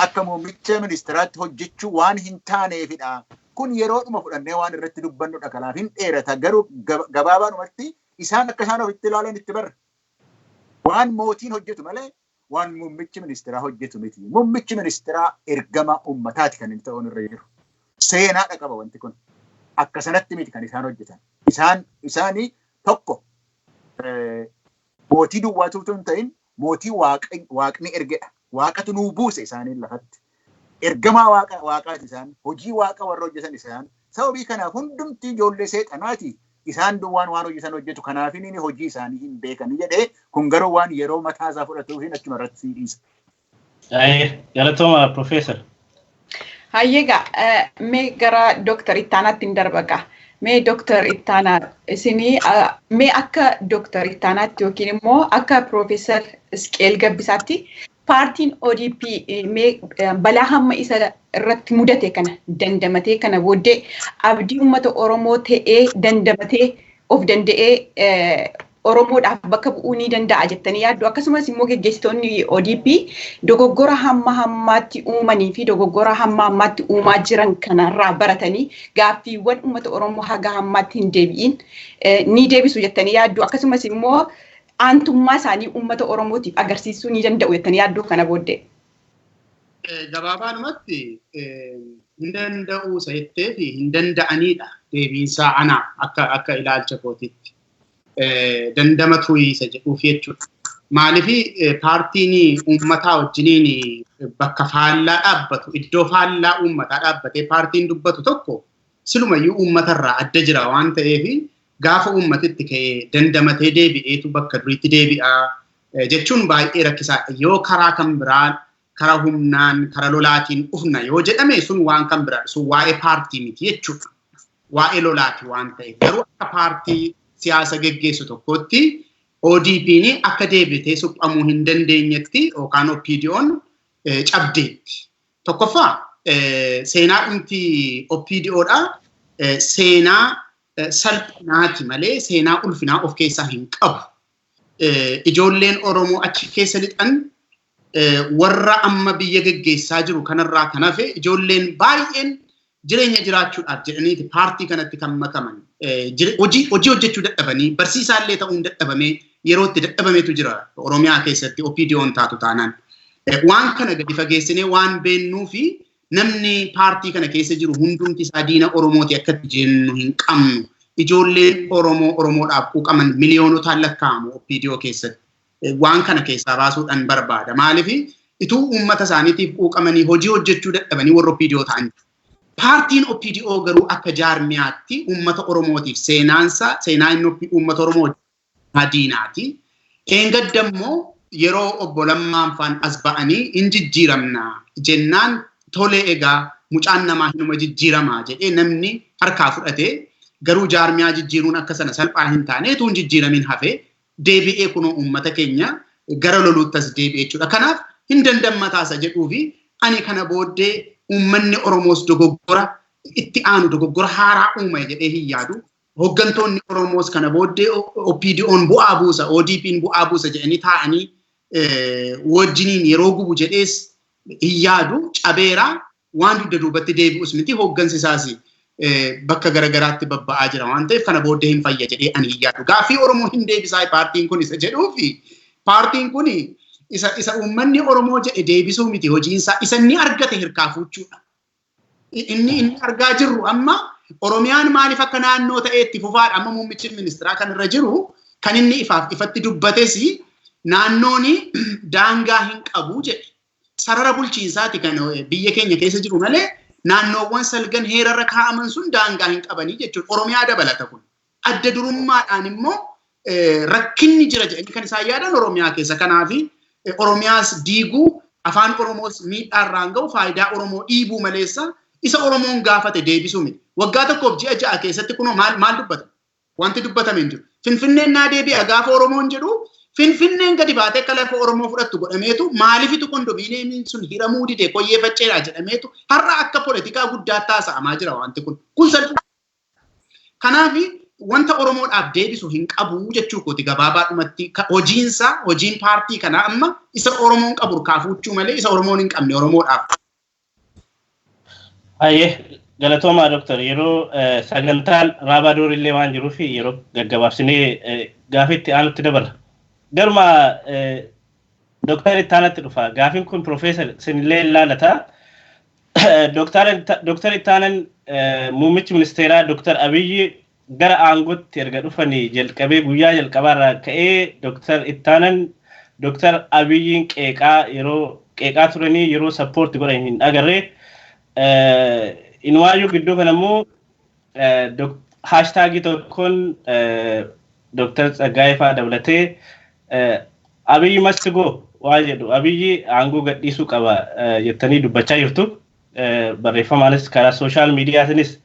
akka muummicha ministeeraatti hojjechuu waan hin taaneefidha. Kun yeroodhuma fudhannee waan irratti dubbannudha. Kanaaf hin dheerata. Garuu gabaabaadhumatti isaan akka isaan ofitti ilaalan itti barra. Waan mootiin hojjetu malee waan muummichi ministeeraa hojjetu miti. Muummichi ministeeraa ergama uummataati kan inni ta'uun irra jiru. Seenaadha qaba wanti kun. Akka sanatti miti kan isaan hojjetan. Isaanii tokko mootii duwwaatu utuu hin ta'in mootii waaqni ergedha. Waaqatu nuu buuse isaaniin lafatti. Ergamaa waaqaati isaan. Hojii waaqa warra hojjetan isaan. Sababii kanaaf hundumti ijoollee seexanaati. Isaan duwwaan waan hojjetan hojjetu. Kanaaf inni hojii isaanii hin beekani jedhee kun garuu waan yeroo mataa isaa fudhatuuf hin achuma irratti sii dhiisa. Galatooma Profeesar. Hayyeegaa mee gara Dooktar Ittaanaatti hin darbagaa. Mee Dooktar Ittaanaa isinii mee akka Dooktar Ittaanaatti yookiin immoo akka Profeesar Isqeel Gabbisaatti paartiin ODP mee balaa hamma isa irratti mudate kana dandamatee kana booddee abdii uummata Oromoo ta'ee dandamatee of danda'ee Oromoodhaaf bakka bu'uu ni danda'a jettanii yaaddu. Akkasumas immoo geggeessitoonni ODP dogoggora hamma hammaatti uumanii fi dogoggora hamma hammaatti uumaa jiran kanarraa baratanii gaaffiiwwan uummata Oromoo haga hammaatti hin deebi'in ni deebisu jettanii yaaddu. Akkasumas immoo aantummaa isaanii uummata Oromootiif agarsiisuu ni danda'u jettanii yaadduu kana booddee. Gabaabaadhumatti hin danda'uu isa jettee fi hin danda'aniidha deebiinsaa anaa akka ilaalcha kootiitti. Dandamatu isa jedhuuf jechuudha. Maaliif paartiin uummataa wajjiniin bakka faallaa dhaabbatu iddoo faallaa uummataa dhaabbatee paartiin dubbatu tokko silumayyuu uummatarraa adda jira waan ta'eef gaafa uummatitti ka'ee dandamatee deebi'eetu bakka duriitti deebi'aa jechuun baay'ee rakkisaadha. Yoo karaa kan biraan karaa humnaan karaa lolaatiin dhufna yoo jedhame sun waan kan biraadha. Sun waa'ee paartii miti jechuudha. Waa'ee lolaati waan ta'eef. Garuu akka paartii siyaasa geggeessu tokkotti ODP'n akka deebitee suphamuu hin dandeenyetti yookaan OPDO'n cabdeetti. Tokkoffaa seenaa dhumti OPDOdha. Seenaa salphinaati malee seenaa ulfinaa of keessaa hin qabu. Ijoolleen Oromoo achi keessa lixan warra amma biyya geggeessaa jiru kanarraa kan hafe ijoolleen baay'een jireenya jiraachuudhaaf jedhaniiti paartii kanatti kan makaman. Hojii hojjechuu dadhabanii barsiisaallee ta'uun dadhabamee yeroo itti dadhabameetu jira Oromiyaa keessatti OPDO'n taatu taanaan. Waan kana gadi fageessinee waan beennuu fi namni paartii kana keessa jiru hundumti isaa diina Oromooti akka jennu hin qabnu. Ijoolleen Oromoo Oromoodhaaf quuqaman miliyoonotaan lakkaa'amu OPDO keessatti. Waan kana keessaa baasuudhaan barbaada. Maaliif ituu uummata isaaniitiif quuqamanii hojii hojjechuu dadhabanii warra OPDO ta'an. Paartiin OPDO garuu akka jaarmiyaatti uummata Oromootiif seenaansa seenaa inni uummata Oromoo diinaati. Eengadda immoo yeroo obbo Lammaan faan as ba'anii hin jijjiiramna jennaan tolee egaa mucaan namaa hinuma jijjiiramaa jedhee namni harkaa fudhatee garuu jaarmiyaa jijjiiruun akka sana salphaa hin taane utuu hin jijjiiramin hafee deebi'ee kunoo uummata keenya gara loluutti as deebi'e jechuudha. Kanaaf hin dandammataa jedhuu fi ani kana booddee uummanni Oromoos dogoggora itti aanu dogoggora haaraa uume jedhee hin yaadu. Hooggantoonni Oromoos kana booddee OPDO'n bu'aa buusa, ODP'n bu'aa buusa jedhanii taa'anii wajjiniin yeroo gubu jedhees hin yaadu. Cabeeraa waan dugda duubatti deebi'us miti hooggansi isaas bakka garagaraatti babba'aa jira waan ta'eef kana booddee hin fayya jedhee ani hin yaadu. Gaaffii Oromoo hin deebisaa paartiin kun isa jedhuu fi paartiin kun isa uummanni Oromoo jedhe deebisuu miti hojiinsaa isa inni argate hirkaa fuuchuudha. Inni argaa jirru amma Oromiyaan maaliif akka naannoo ta'ee itti fufaadha amma muummichi ministeeraa kan irra jiru kan inni ifaaf ifatti dubbates naannoon daangaa hin qabu jedhe. Sarara bulchiinsaati kan biyya keenya keessa jiru malee naannoowwan salgan heerarra kaa'aman sun daangaa hin qabanii jechuudha. Oromiyaa dabalata kun. Adda durummaadhaan immoo rakkinni jira jedhanii kan isaan yaadan Oromiyaa keessa. Kanaaf Oromiyaas diiguu, afaan Oromoos miidhaarraan ga'u, faayidaa Oromoo dhiibuu maleessa isa Oromoon gaafate deebisuu miti. Waggaa tokkoof ji'a 6 keessatti kunoo maal dubbata? Wanti dubbatame hin jiru. Finfinneen naa deebi'a gaafa Oromoon jedhu, Finfinneen gadi baatee akka lafa Oromoo fudhattu godhameetu, maalifitu kondominiyeemiin sun hiramuu dide, koyyee facceedhaa jedhameetu har'a akka poolitikaa guddaa taasa'amaa jira wanti kun. Kun salphuu. Kanaaf wanta Oromoodhaaf deebisu hin qabu jechuu kooti gabaabaadhumatti. Hojiinsaa, hojiin paartii kanaa amma isa Oromoon qabu kaafuuchuu malee isa Oromoon hin qabne Oromoodhaaf. Hayyee, galatoomaa Dooktar. Yeroo sagantaan raabaa doorillee waan jiruuf yeroo gaggabaabsinee gaafiitti aanutti dabarra. Garuma Dooktar Ittaanatti dhufa. Gaafiin kun Profeesar sinillee ilaalata. Dooktar Ittaanan, muummichi ministeeraa Dooktar Abiyyi gara aangootti erga dhufanii jalqabee, guyyaa jalqabaarraa ka'ee, Dooktar Ittaanan Dooktar Abiyyiin qeeqaa yeroo qeeqaa turanii yeroo support godhan hin agarree. Inumaayyuu gidduu kana immoo hashtagii tokkoon Dooktar Tsaggaayee fa'aa dabalatee "Abiyyi must go" waan jedhu, Abiyyi aangoo gadhiisuu qaba jettanii dubbachaa jirtu. Barreeffamaanis karaa social mediatiinis.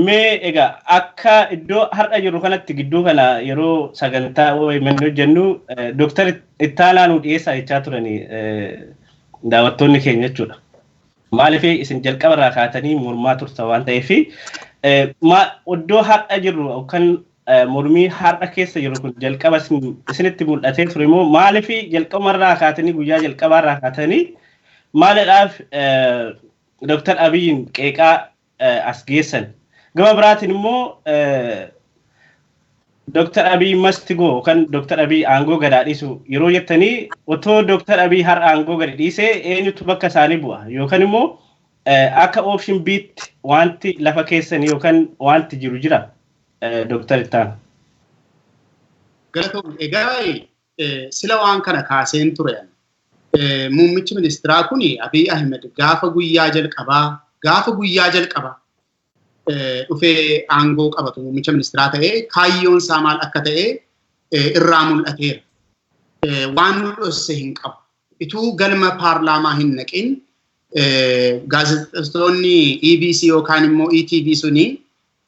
Mee egaa akka iddoo har'a jirru kanatti, gidduu kana yeroo sagantaa OMN hojjennu Dooktar Ittaanaa nu dhiyeessaa jechaa turanii daawwattoonni keenya jechuudha. Maaliif isin jalqabarraa kaatanii mormaa turtan waan ta'eef, iddoo har'a jirru yookaan mormii har'a keessa jiru kun jalqaba isinitti mul'atee ture immoo maaliif jalqabarraa kaatanii, guyyaa jalqabaarraa kaatanii maalidhaaf Dooktar Abiyyiin qeeqaa as geessan? Gama biraatiin immoo "Dooktar Abiy must go" yookaan "Dooktar Abiy aangoo gad dhiisu" yeroo jettanii, otoo Dooktar Abiy har'a aangoo gadi dhiisee eenyutu bakka isaanii bu'a, yookaan immoo akka option B'tti wanti lafa keessanii yookaan wanti jiru jira, Dooktar Ittaana? Galatoom. Egaa sila waan kana kaaseen ture. Muummichi ministeeraa kun Abiy Ahmed gaafa guyyaa jalqabaa dhufee aangoo qabatu, muummicha ministeeraa ta'ee, kaayyoon isaa maal akka ta'e irraa mul'ateera. Waan nu dhosse hin qabu. Ituu galma paarlaamaa hin naqin gaazexeessitoonni EBC yookaan immoo ETV suni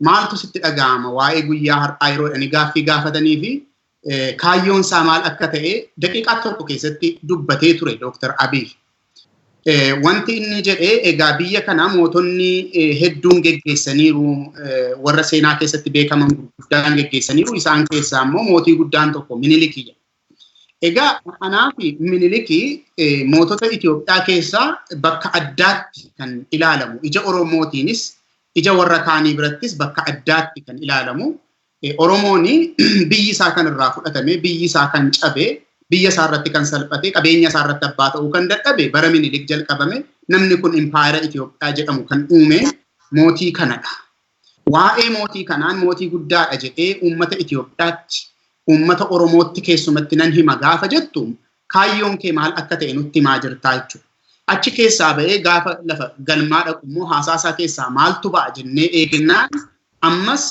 maaltu sitti dhaga'ama waa'ee guyyaa har'aa yeroo jedhanii gaaffii gaafatanii fi kaayyoon isaa maal akka ta'e daqiiqaa tokko keessatti dubbatee ture Dr. Abiy. Wanti inni jedhee, egaa biyya kana mootonni hedduun geggeessaniiru, warra seenaa keessatti beekaman gurguddaan geggeessaniiru, isaan keessaa immoo mootii guddaan tokko Minilikii. Egaa kanaaf Minilikii mootota Itoophiyaa keessaa bakka addaatti kan ilaalamu, ija Oromootiinis ija warra kaanii birattis bakka addaatti kan ilaalamu. Oromoon biyyi isaa kan irraa fudhatame, biyyi isaa kan cabe, biyya isaa irratti kan salphate, qabeenya isaa irratti abbaa ta'uu kan dadhabe bara Minilik jalqabame. Namni kun impaayera Itoophiyaa jedhamu kan uume mootii kanadha. Waa'ee mootii kanaan mootii guddaadha jedhee uummata Itoophiyaatti, uummata Oromootti keessumatti nan hima gaafa jettu, kaayyoon kee maal akka ta'e nutti himaa jirtaa jechuudha. Achi keessaa ba'ee gaafa lafa galmaa dhaqu immoo haasaa isaa keessaa maaltu ba'a jennee eegnaan, ammas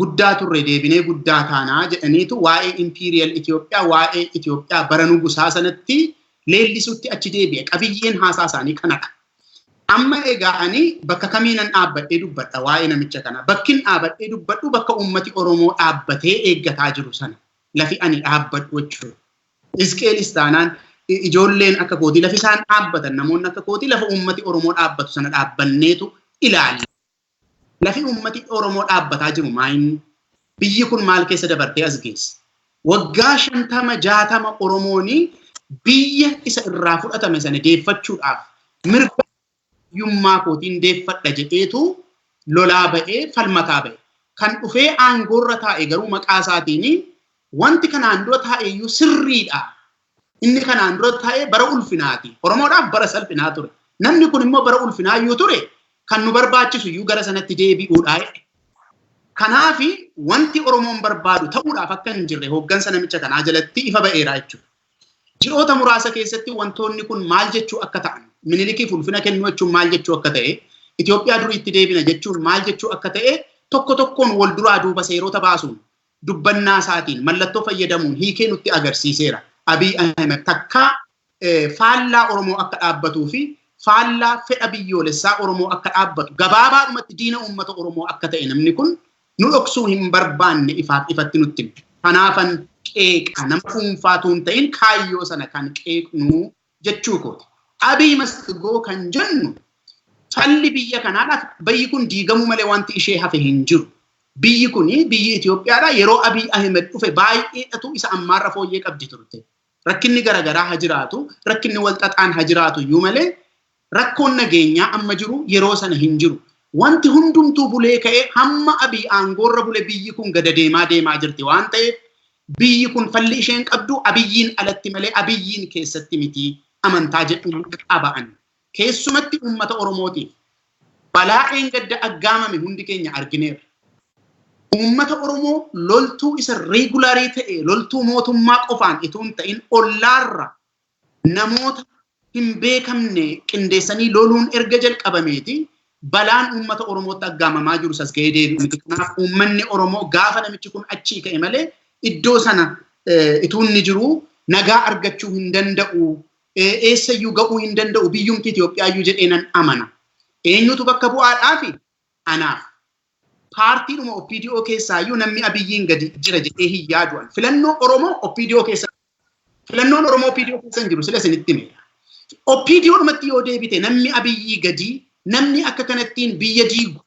guddaa turre deebinee guddaa taanaa jedhaniitu waa'ee imperial Itoophiyaa, waa'ee Itoophiyaa bara nugusaa sanatti leellisutti achi deebi'e. Qabiyyeen haasaa isaanii kanadha. Amma egaa ani bakka kamiinan dhaabbadhee dubbadha waa'ee namicha kana? Bakkin dhaabbadhee dubbadhu bakka uummati Oromoo dhaabbatee eeggataa jiru sana. Lafi ani dhaabbadhu jechuudha. Isqeelis taanaan, ijoolleen akka kootii lafi isaan dhaabbatan, namoonni akka kootii lafa uummati Oromoo dhaabbatu sana dhaabbanneetu ilaalla. Lafi uummati Oromoo dhaabbataa jiru maayinni? Biyyi kun maal keessa dabartee as geesse? Waggaa 50 60 Oromooni biyya isa irraa fudhatame sana deeffachuudhaaf mirga biyyummaa kootiin deeffadha jedheetu lolaa ba'ee, falmataa ba'e. Kan dhufee aangoorra taa'e garuu maqaa isaatiin wanti kanaan dura taa'e iyyuu sirriidha. Inni kanaan dura taa'e bara ulfinaati. Oromoodhaaf bara salphinaa ture. Namni kun immoo bara ulfinaa iyyuu ture, kan nu barbaachisu iyyuu gara sanatti deebi'uudha. Kanaafi wanti Oromoon barbaadu ta'uudhaaf akka hin jirre hooggansa namicha kanaa jalatti ifa ba'eera jechuudha. Ji'oota muraasa keessatti wantoonni kun maal jechuu akka ta'an, Minilikiif ulfina kennuu jechuun maal jechuu akka ta'e, Itoophiyaa duriitti deebina jechuun maal jechuu akka ta'e, tokko tokkoon wal duraa duuba seerota baasuun dubbannaa isaatiin mallattoo fayyadamuun hiikee nutti agarsiiseera. Abiy Ahmed takkaa faallaa Oromoo akka dhaabbatuu fi faallaa fedha biyyoolessaa Oromoo akka dhaabbatu gabaabaadhumatti diina uummata Oromoo akka ta'e namni kun nu dhoksuu hin barbaanne ifaaf ifatti nutti hima. Kanaafan qeeqa nama dhuunfaatu hin ta'in kaayyoo sana kan qeeqnu jechuu kooti. Abiy must go kan jennu falli biyya kanaadhaaf biyyi kun diigamuu malee wanti ishee hafe hin jiru. Biyyi kun biyyi Itoophiyaadha yeroo Abiy Ahmed dhufe baay'eedhatu isa ammaarra fooyyee qabdi turte. Rakkinni garaagaraa haa jiraatu, rakkinni wal xaxaan haa jiraatu iyyuu malee rakkoon nageenyaa amma jiru yeroo sana hin jiru. Wanti hundumtuu bulee ka'ee hamma Abiy aangoorra bule biyyi kun gada deemaa deemaa jirti waan ta'eef biyyi kun falli isheen qabdu Abiyyiin alatti malee Abiyyiin keessatti miti amantaa jedhu qaba'an. Keessumatti uummata Oromootiif balaa eengadda aggaamame hundi keenya argineerra. Uummata Oromoo loltuu isa regular ta'e loltuu mootummaa qofaan itoo hin ta'in ollaarra namoota hin beekamne qindeessanii loluun erga jalqabameeti balaan uummata Oromootti aggaamamaa jiru sas ga'ee deebi'u miti. Kanaaf uummanni Oromoo gaafa namichi kun achii ka'e malee iddoo sana ituu inni jiru nagaa argachuu hin danda'u, eessayyuu ga'uu hin danda'u biyyumti Itoophiyaayyuu jedhee nan amana. Eenyutu bakka bu'aadhaafi? Anaaf. Paartiidhuma OPDO keessaayyuu namni Abiyyiin gadi jira jedhee hin yaadu. Filannoo Oromoo OPDO keessa filannoon Oromoo OPDO keessa hin jiru sila isinitti himeera. OPDO dhumatti yoo deebite namni Abiyyii gadi, namni akka kanattiin biyya diigu,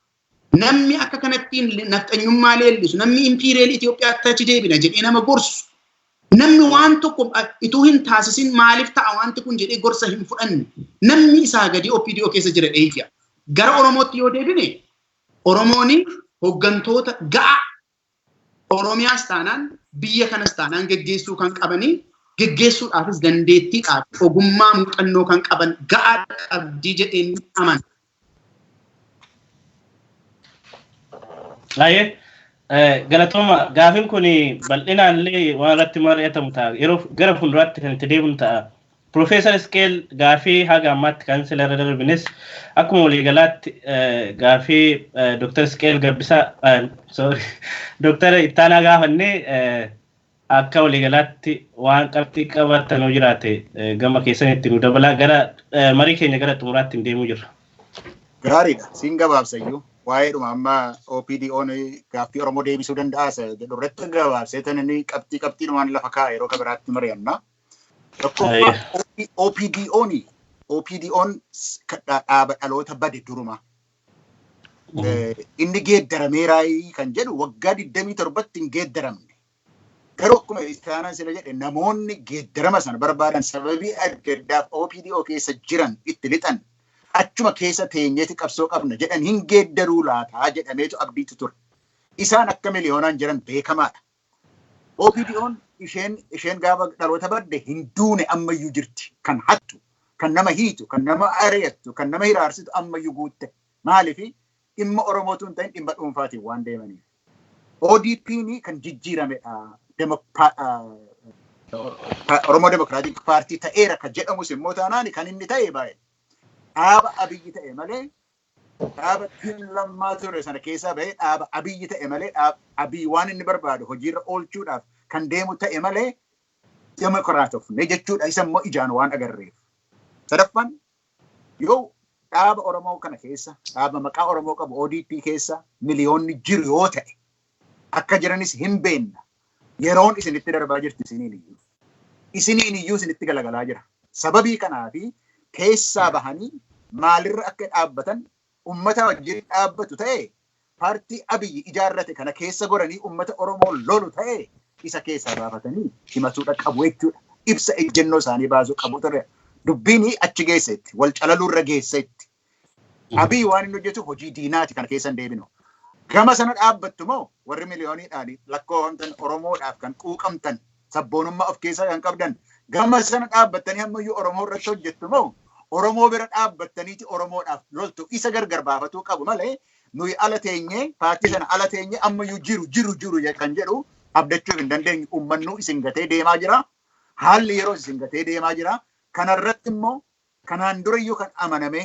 namni akka kanattiin nafxanyummaa leellisu, namni imperial Itoophiyaatti achi deebina jedhee nama gorsu, namni waan tokko ituu hin taasisin maaliif ta'a wanti kun jedhee gorsa hin fudhanne, namni isaa gadi OPDO keessa jira dheeyya. Gara Oromootti yoo deebine Oromooni hooggantoota ga'a Oromiyaas taanaan biyya kanas taanaan geggeessuu kan qabanii geggeessuudhaafis dandeettiidhaaf ogummaa muuxannoo kan qaban ga'aa qabdii jedheen amana. Baay'ee galatooma, gaafin kun bal'inaan illee waan irratti mari'atamu ta'a. Yeroo gara fuulduraatti kan itti deemnu ta'a. Profeesar Isqeel, gaafii haga ammaatti kan sila irra darbines akkuma waliigalaatti gaafii Dr. Isqeel Gabbisaa, sorry, Dr. Ittaanaa gaafannee akka waliigalaatti waan qabxii qabatan yoo jiraate gama keessanitti nu dabalaa, gara marii keenya gara xumuraatti hin deemuu jirra. Gaariidha. Siin gabaabsayyuu. Waa'eedhuma amma OPDO'n gaaffii Oromoo deebisuu danda'a jedhu irratti gabaabsee tan inni qabxii qabxiidhumaan lafa kaa'a, yeroo kan biraatti mari'anna. Tokkoffaa, OPDO'n dhaaba dhaloota bade duruma. Inni geeddarameeraayii kan jedhu waggaa 27tti hin geeddaramne. Garuu akkuma istaanaan sila jedhe namoonni geeddarama sana barbaadan sababii adda addaaf OPDO keessa jiran itti lixan achuma keessa teenyeeti qabsoo qabna jedhan hin geeddaruu laataa jedhameetu abdiitu ture. Isaan akka miliyoonaan jiran beekamaadha. OPDO'n isheen gaafa dhaloota badde hin duune, ammayyuu jirti. Kan hattu, kan nama hiitu, kan nama ari'attu, kan nama hiraarsitu ammayyuu guutte. Maaliifi dhimma Oromootu hin ta'in dhimma dhuunfaatiin waan deemaniif. ODP'n kan jijjiiramedha. Oromoo Democratic Party ta'eera kan jedhamus immoo taanaan kan inni ta'e baay'ee. Dhaaba Abiyyi ta'e malee dhaaba Lammaa ture sana keessaa bahee dhaaba Abiyyi ta'e malee dhaaba Abiyyi waan inni barbaadu hojiirra oolchuudhaaf kan deemu ta'e malee demokiraatofne jechuudha, isa immoo ijaan waan agarreef. Sadaffaan, yoo dhaaba Oromoo kana keessa dhaaba maqaa Oromoo qabu ODP keessa miliyoonni jiru yoo ta'e, akka jiranis hin beenna. Yeroon isinitti darbaa jirti isiniin iyyuu. Isiniin iyyuu isinitti galagalaa jira. Sababii kanaafi keessaa bahanii maalirra akka dhaabbatan ummata wajjin dhaabbatu ta'e, paartii Abiyyi ijaarrate kana keessa goranii ummata Oromoo lolu ta'e, isa keessaa baafatanii himatuudha qabu jechuudha. Ibsa ejjennoo isaanii baasuu qabu ture. Dubbiin achi geessetti, wal calaluurra geessetti. Abiyyi waan inni hojjetu hojii diinaati, kana keessa hin deebinu. Gama sana dhaabbattu moo warri miliyooniidhaan lakkoofamtan Oromoodhaaf kan quuqamtan sabboonummaa of keessaa kan qabdan gama sana dhaabbattanii ammayyuu Oromoo irratti hojjettu moo Oromoo bira dhaabbattaniiti Oromoodhaaf loltu, isa gargar baafatuu qabu malee nuyi ala teenyee paartii sana ala teenyee ammayyuu jiru jiru jiru kan jedhu abdachuu hin dandeenyu. Ummannuu isin gatee deemaa jira. Haalli yeroo isin gatee deemaa jira. Kanarratti immoo kanaan durayyuu kan amaname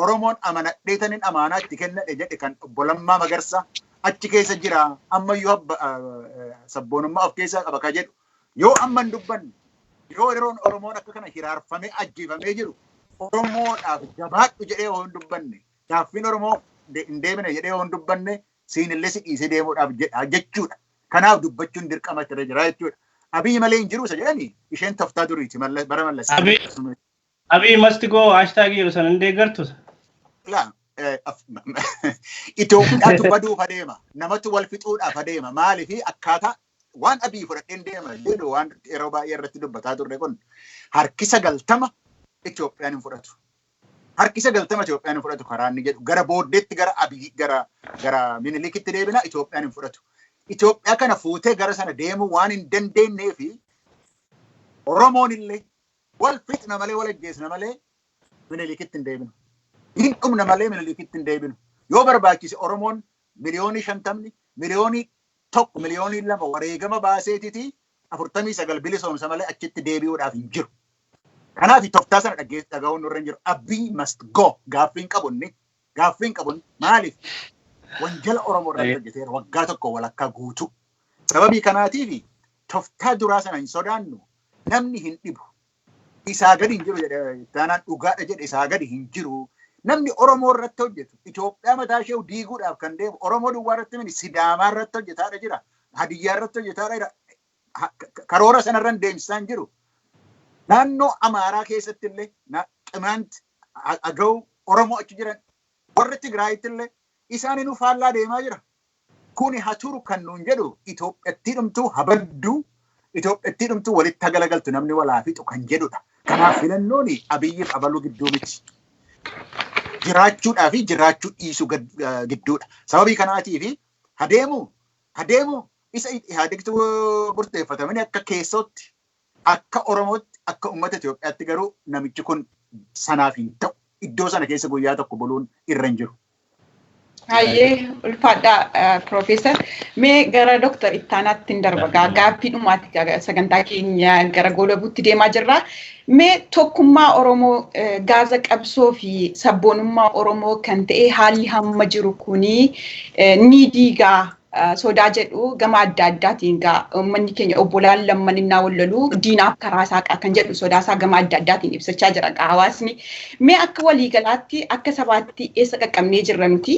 Oromoon amanadheetaniin amaanaa itti kennadhe jedhe kan obbo Lammaa Magarsaa achi keessa jira. Ammayyuu sabboonummaa of keessaa qaba ka jedhu. Yoo amma hin dubbanne, yoo yeroon Oromoon akka kana hiraarfamee ajjeefamee jiru Oromoodhaaf jabaadhu jedhee yoo hin dubbanne, gaaffiin Oromoo hin deemine jedhee yoo hin dubbanne, siinillee si dhiisee deemuudhaaf jedha jechuudha. Kanaaf dubbachuun dirqama irra jira jechuudha. Abiyyi malee hin jiru isa jedhani isheen toftaa duriiti bara Mallas. Abiy must go hashtag yeroo sana hin deeggartu. Laa, Itoophiyaatu baduuf adeema. Namatu wal fixuudhaaf adeema. Maaliif akkaataa waan Abiy fudhadheen deema jedhu, waan yeroo baay'ee irratti dubbataa turre kun, harki 90 Itoophiyaan hin fudhatu. Harki 90 Itoophiyaan hin fudhatu karaa inni jedhu gara booddeetti, gara Abiy, gara Minilikitti deebina, Itoophiyaan hin fudhatu. Itoophiyaa kana fuutee gara sana deemuu waan hin dandeenyee fi Oromoon illee wal fixna malee, wal ajjeesna malee Minilikitti hin deebinu. Hin dhumna malee Minilikitti hin deebinu. Yoo barbaachise Oromoon 50 miliyoonni, 1 miliyooni, 2 miliyooni wareegama baaseetiti 49 bilisoomsa malee achitti deebi'uudhaaf hin jiru. Kanaaf tooftaa sana dhaga'uun nurra hin jiru. Abiy must go, gaaffiin qabu inni. Gaaffiin qabu maaliif? Wanjala Oromoo irratti hojjeteera waggaa tokko walakkaa guutuu. Sababii kanaatiif tooftaa duraa sana hin sodaannu, namni hin dhibu. Isaa gadi hin jiru jedhe taanaan dhugaadha jedhe, isaa gadi hin jiru. Namni Oromoo irratti hojjetu Itoophiyaa mataa ishee diiguudhaaf kan deemu Oromoo duwwaa irratti mini, Sidaamaa irratti hojjetaadha jira. Hadiyyaa irratti hojjetaadha jira. Karoora sanarra hin deemsisaa hin jiru. Naannoo Amaaraa keessatti illee Qimaant, Agaw, Oromoo achi jiran, warri Tigraayitti illee isaaninuu faallaa deemaa jira. Kuni haturu kan nuun jedhu Itoophiyaatti dhumtuu habadduu, Itoophiyaatti dhumtuu walitti galagaltu, namni walaa fixu kan jedhudha. Kanaaf filannoon Abiyyiif abaluu gidduu miti. Jiraachuudhaa fi jiraachuu dhiisuu gidduudha. Sababii kanaatiif hadeemu isa Ihaadigtu murteeffatamanii akka keessootti, akka Oromootti, akka uummata Itoophiyaatti garuu namichi kun sanaaf hin ta'u. Iddoo sana keessa guyyaa tokko buluun irra hin jiru. Hayyee, ulfaadhaa Piroofeesar. Mee gara Dooktar Ittaanaatti hin darba. Gaaffii dhumaatti sagantaa keenya gara goolabuutti deemaa jirra. Mee tokkummaa Oromoo, gaaza qabsoo fi sabboonummaa Oromoo kan ta'e haalli hamma jiru kuni ni diigaa sodaa jedhu gama adda addaatiin gaa uummanni keenya obbolaan lamman innaa wal loluu diinaaf karaa saaqaa kan jedhu sodaasaa gama adda addaatiin ibsachaa jira hawaasni. Mee akka waliigalaatti, akka sabaatti eessa qaqqabnee jirra nuti?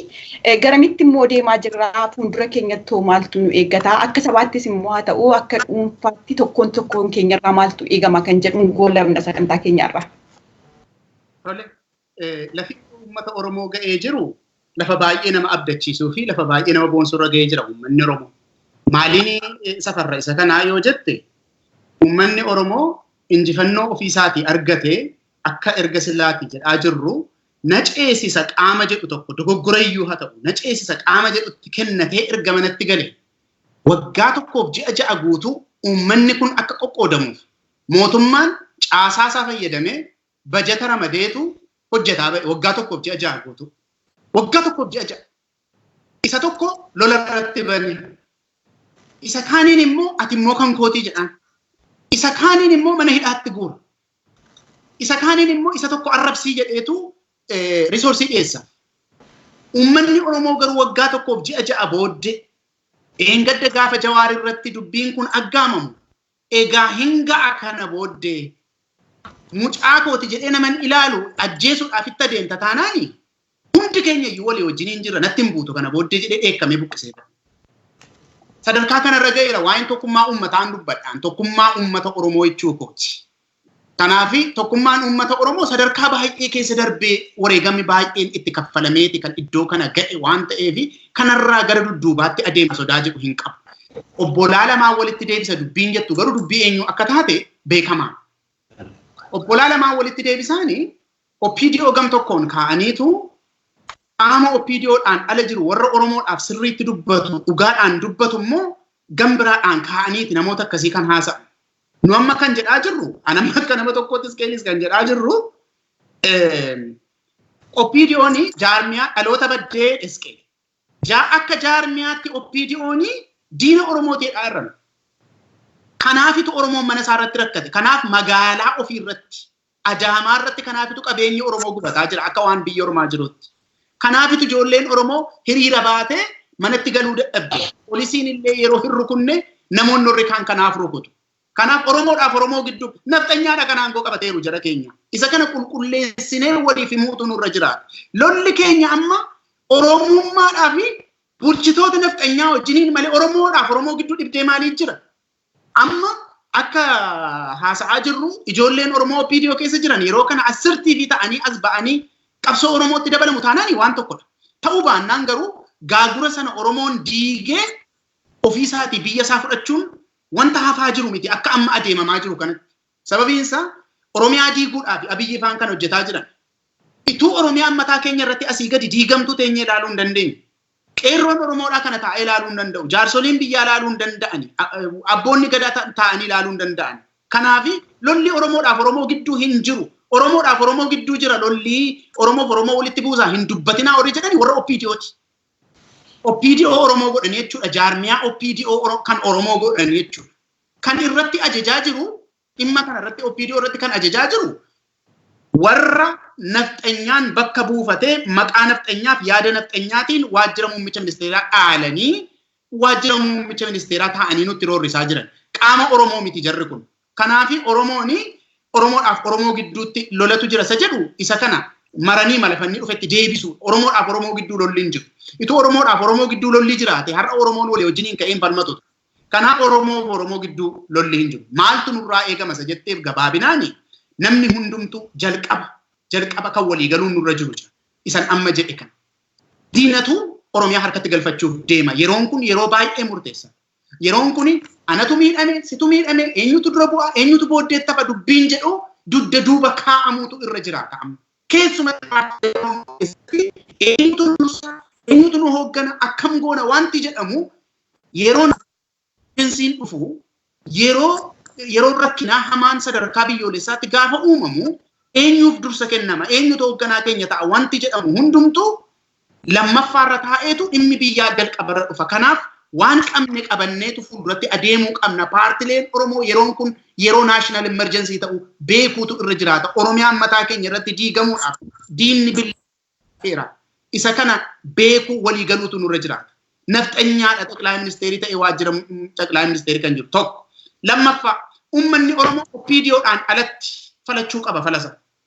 Garamitti immoo deemaa jirra? Fuuldura keenyatti maaltu nu eeggata? Akka sabaattis immoo haa ta'u, akka dhuunfaatti tokkoon tokkoon keenyarraa maaltu eegama kan jedhu goolabna sagantaa keenyarraa. Tole, lafi uummata Oromoo ga'ee jiru lafa baay'ee nama abdachiisuu fi lafa baay'ee nama boonsurra ga'ee jira uummanni Oromoo. Maaliin safarra isa kanaa yoo jette, uummanni Oromoo injifannoo ofiisaatii argatee akka erga sillaati jedhaa jirru na ceesisa qaama jedhu tokko, dogoggorayyuu haa ta'u, na ceesisa qaama jedhutti kennatee erga manatti gale waggaa tokkoof ji'a 6 guutuu uummanni kun akka qoqqoodamuuf mootummaan caasaasaa fayyadamee bajata ramadeetu hojjetaa ba'e waggaa tokkoof ji'a 6 guutuu. Waggaa tokkoof ji'a 6. Isa tokko lola irratti bane. Isa kaaniin immoo ati immoo kan kootii jedhaan. Isa kaaniin immoo mana hidhaatti guura. Isa kaaniin immoo isa tokko arrabsii jedheetu resource dhiyeessa. Uummanni Oromoo garuu waggaa tokkoof ji'a 6 booddee eengadda gaafa Jawaar irratti dubbiin kun aggaamamu, egaa hin ga'a, kana booddee mucaa kooti jedhee naman ilaalu ajjeesuudhaaf itti adeemta taanaani hundi keenya iyyuu walii wajjin hin jirra, natti hin buutu kana booddee jedhee dheekkamee buqqisee. Sadarkaa kanarra ga'eera waa'een tokkummaa uummataan dubbadhaan tokkummaa uummata Oromoo jechuu kooti. Kanaaf tokkummaan uummata Oromoo sadarkaa baay'ee keessa darbee, wareegamni baay'een itti kaffalameeti kan iddoo kana ga'e waan ta'eef, kanarraa gara dudduubaatti adeema sodaa jedhu hin qabu. Obbolaa lamaan walitti deebisa dubbiin jettu garuu dubbii eenyu akka taate beekamaa. Obbolaa lamaan walitti deebisaanii OPDO gam tokkoon kaa'aniitu qaama OPDOdhaan ala jiru, warra Oromoodhaaf sirriitti dubbatu, dhugaadhaan dubbatu immoo gam biraadhaan kaa'aniiti namoota akkasii kan haasa'an. Nu amma kan jedhaa jirru, an amma akka nama tokkoottis keenyis kan jedhaa jirru, OPDO'n jaarmiyaa dhaloota baddee dheske. Akka jaarmiyaatti OPDO'n diina Oromootiidha irra. Kanaafitu Oromoon mana isaa irratti rakkate. Kanaaf magaalaa ofii irratti, Adaamaa irratti kanaafitu qabeenyi Oromoo gubataa jira akka waan biyya Oromaa jirutti. Kanaafitu ijoolleen Oromoo hiriira baatee manatti galuu dadhabde. Poolisiin illee yeroo hin rukunne namoonni warri kaan kanaaf rukutu. Kanaaf Oromoodhaaf Oromoo gidduu nafxanyaadha kan aangoo qabateeru jara keenya. Isa kana qulqulleessinee waliif himuutu nurra jiraata. Lolli keenya amma Oromummaadhaa fi bulchitoota nafxanyaa wajjiniin malee Oromoodhaaf Oromoo gidduu dhibdee maalii jira? Amma akka haasa'aa jirru ijoolleen Oromoo OPDO keessa jiran yeroo kana asirtii fi ta'anii as ba'anii qabsoo Oromootti dabalamu taanaan waan tokkodha. Ta'uu baannaan garuu gaagura sana Oromoon diigee ofiisaatii biyya isaa fudhachuun wanta hafaa jiru miti akka amma adeemamaa jiru kanatti. Sababiin isaa Oromiyaa diiguudhaaf Abiyyi faan kan hojjetaa jiran. Ituu Oromiyaan mataa keenya irratti asii gadi diigamtuu teenyee ilaaluu hin dandeenyu. Qeerroon Oromoodhaa kana taa'ee ilaaluu hin danda'u. Jaarsoliin biyyaa ilaaluu hin danda'ani. Abboonni gadaa taa'anii ilaaluu hin danda'ani. Kanaaf lolli Oromoodhaaf Oromoo gidduu hin jiru. Oromoodhaaf Oromoo gidduu jira lolli Oromoof Oromoo walitti buusaa hin dubbatinaa warri jedhani warra OPDOti. OPDO Oromoo godhanii jechuudha. Jaarmiyaa OPDO kan Oromoo godhanii jechuudha. Kan irratti ajajaa jiru dhimma kana irratti OPDO irratti kan ajajaa jiru warra nafxanyaan bakka buufatee maqaa nafxanyaaf yaada nafxanyaatiin waajjira muummicha ministeeraa dhaalanii waajjira muummicha ministeeraa taa'anii nutti roorrisaa jiran. Qaama Oromoo miti jarri kun. Kanaafi Oromooni Oromoodhaaf Oromoo gidduutti lolatu jira isa jedhu isa kana maranii malafanii dhufetti deebisu. Oromoodhaaf Oromoo gidduu lolli hin jiru. Ituu Oromoodhaaf Oromoo gidduu lolli jiraate har'a Oromoon walii wajjiniin ka'een falmatu. Kanaaf Oromoof Oromoo gidduu lolli hin jiru. Maaltu nurraa eegama isa jetteef gabaabinaani namni hundumtuu jalqaba kan walii galuun nurra jiru jira. Isan amma jedhe kana. Diinatu Oromiyaa harkatti galfachuuf deema. Yeroon kun yeroo baay'ee murteessa. Yeroon kun anatu miidhame, situ miidhame, eenyutu dura bu'aa, eenyutu booddee tapha dubbiin jedhu dugda duuba kaa'amuutu irra jiraata amma. Keessumaa eenyutu nu hooggana, akkam goona wanti jedhamu yeroo emergensiin dhufu yeroo rakkinaa hamaan sadarkaa biyyoolessaatti gaafa uumamu eenyuuf dursa kennama, eenyutu hoogganaa keenya ta'a wanti jedhamu hundumtuu lammaffaarra taa'eetu dhimmi biyyaa jalqabarra dhufa. Kanaaf waan qabne qabanneetu fuulduratti adeemuu qabna. Paartileen Oromoo yeroon kun yeroo national emergency ta'u beekuutu irra jiraata. Oromiyaan mataa keenya irratti diigamuudhaaf diinni billeera. Isa kana beekuu walii galuutu nurra jiraata. Nafxanyaadha xaqilaa ministeerii ta'e waajjira xaqilaa ministeerii kan jiru tokko. Lammaffaa uummanni Oromoo OPDOdhaan alatti falachuu qaba falasa.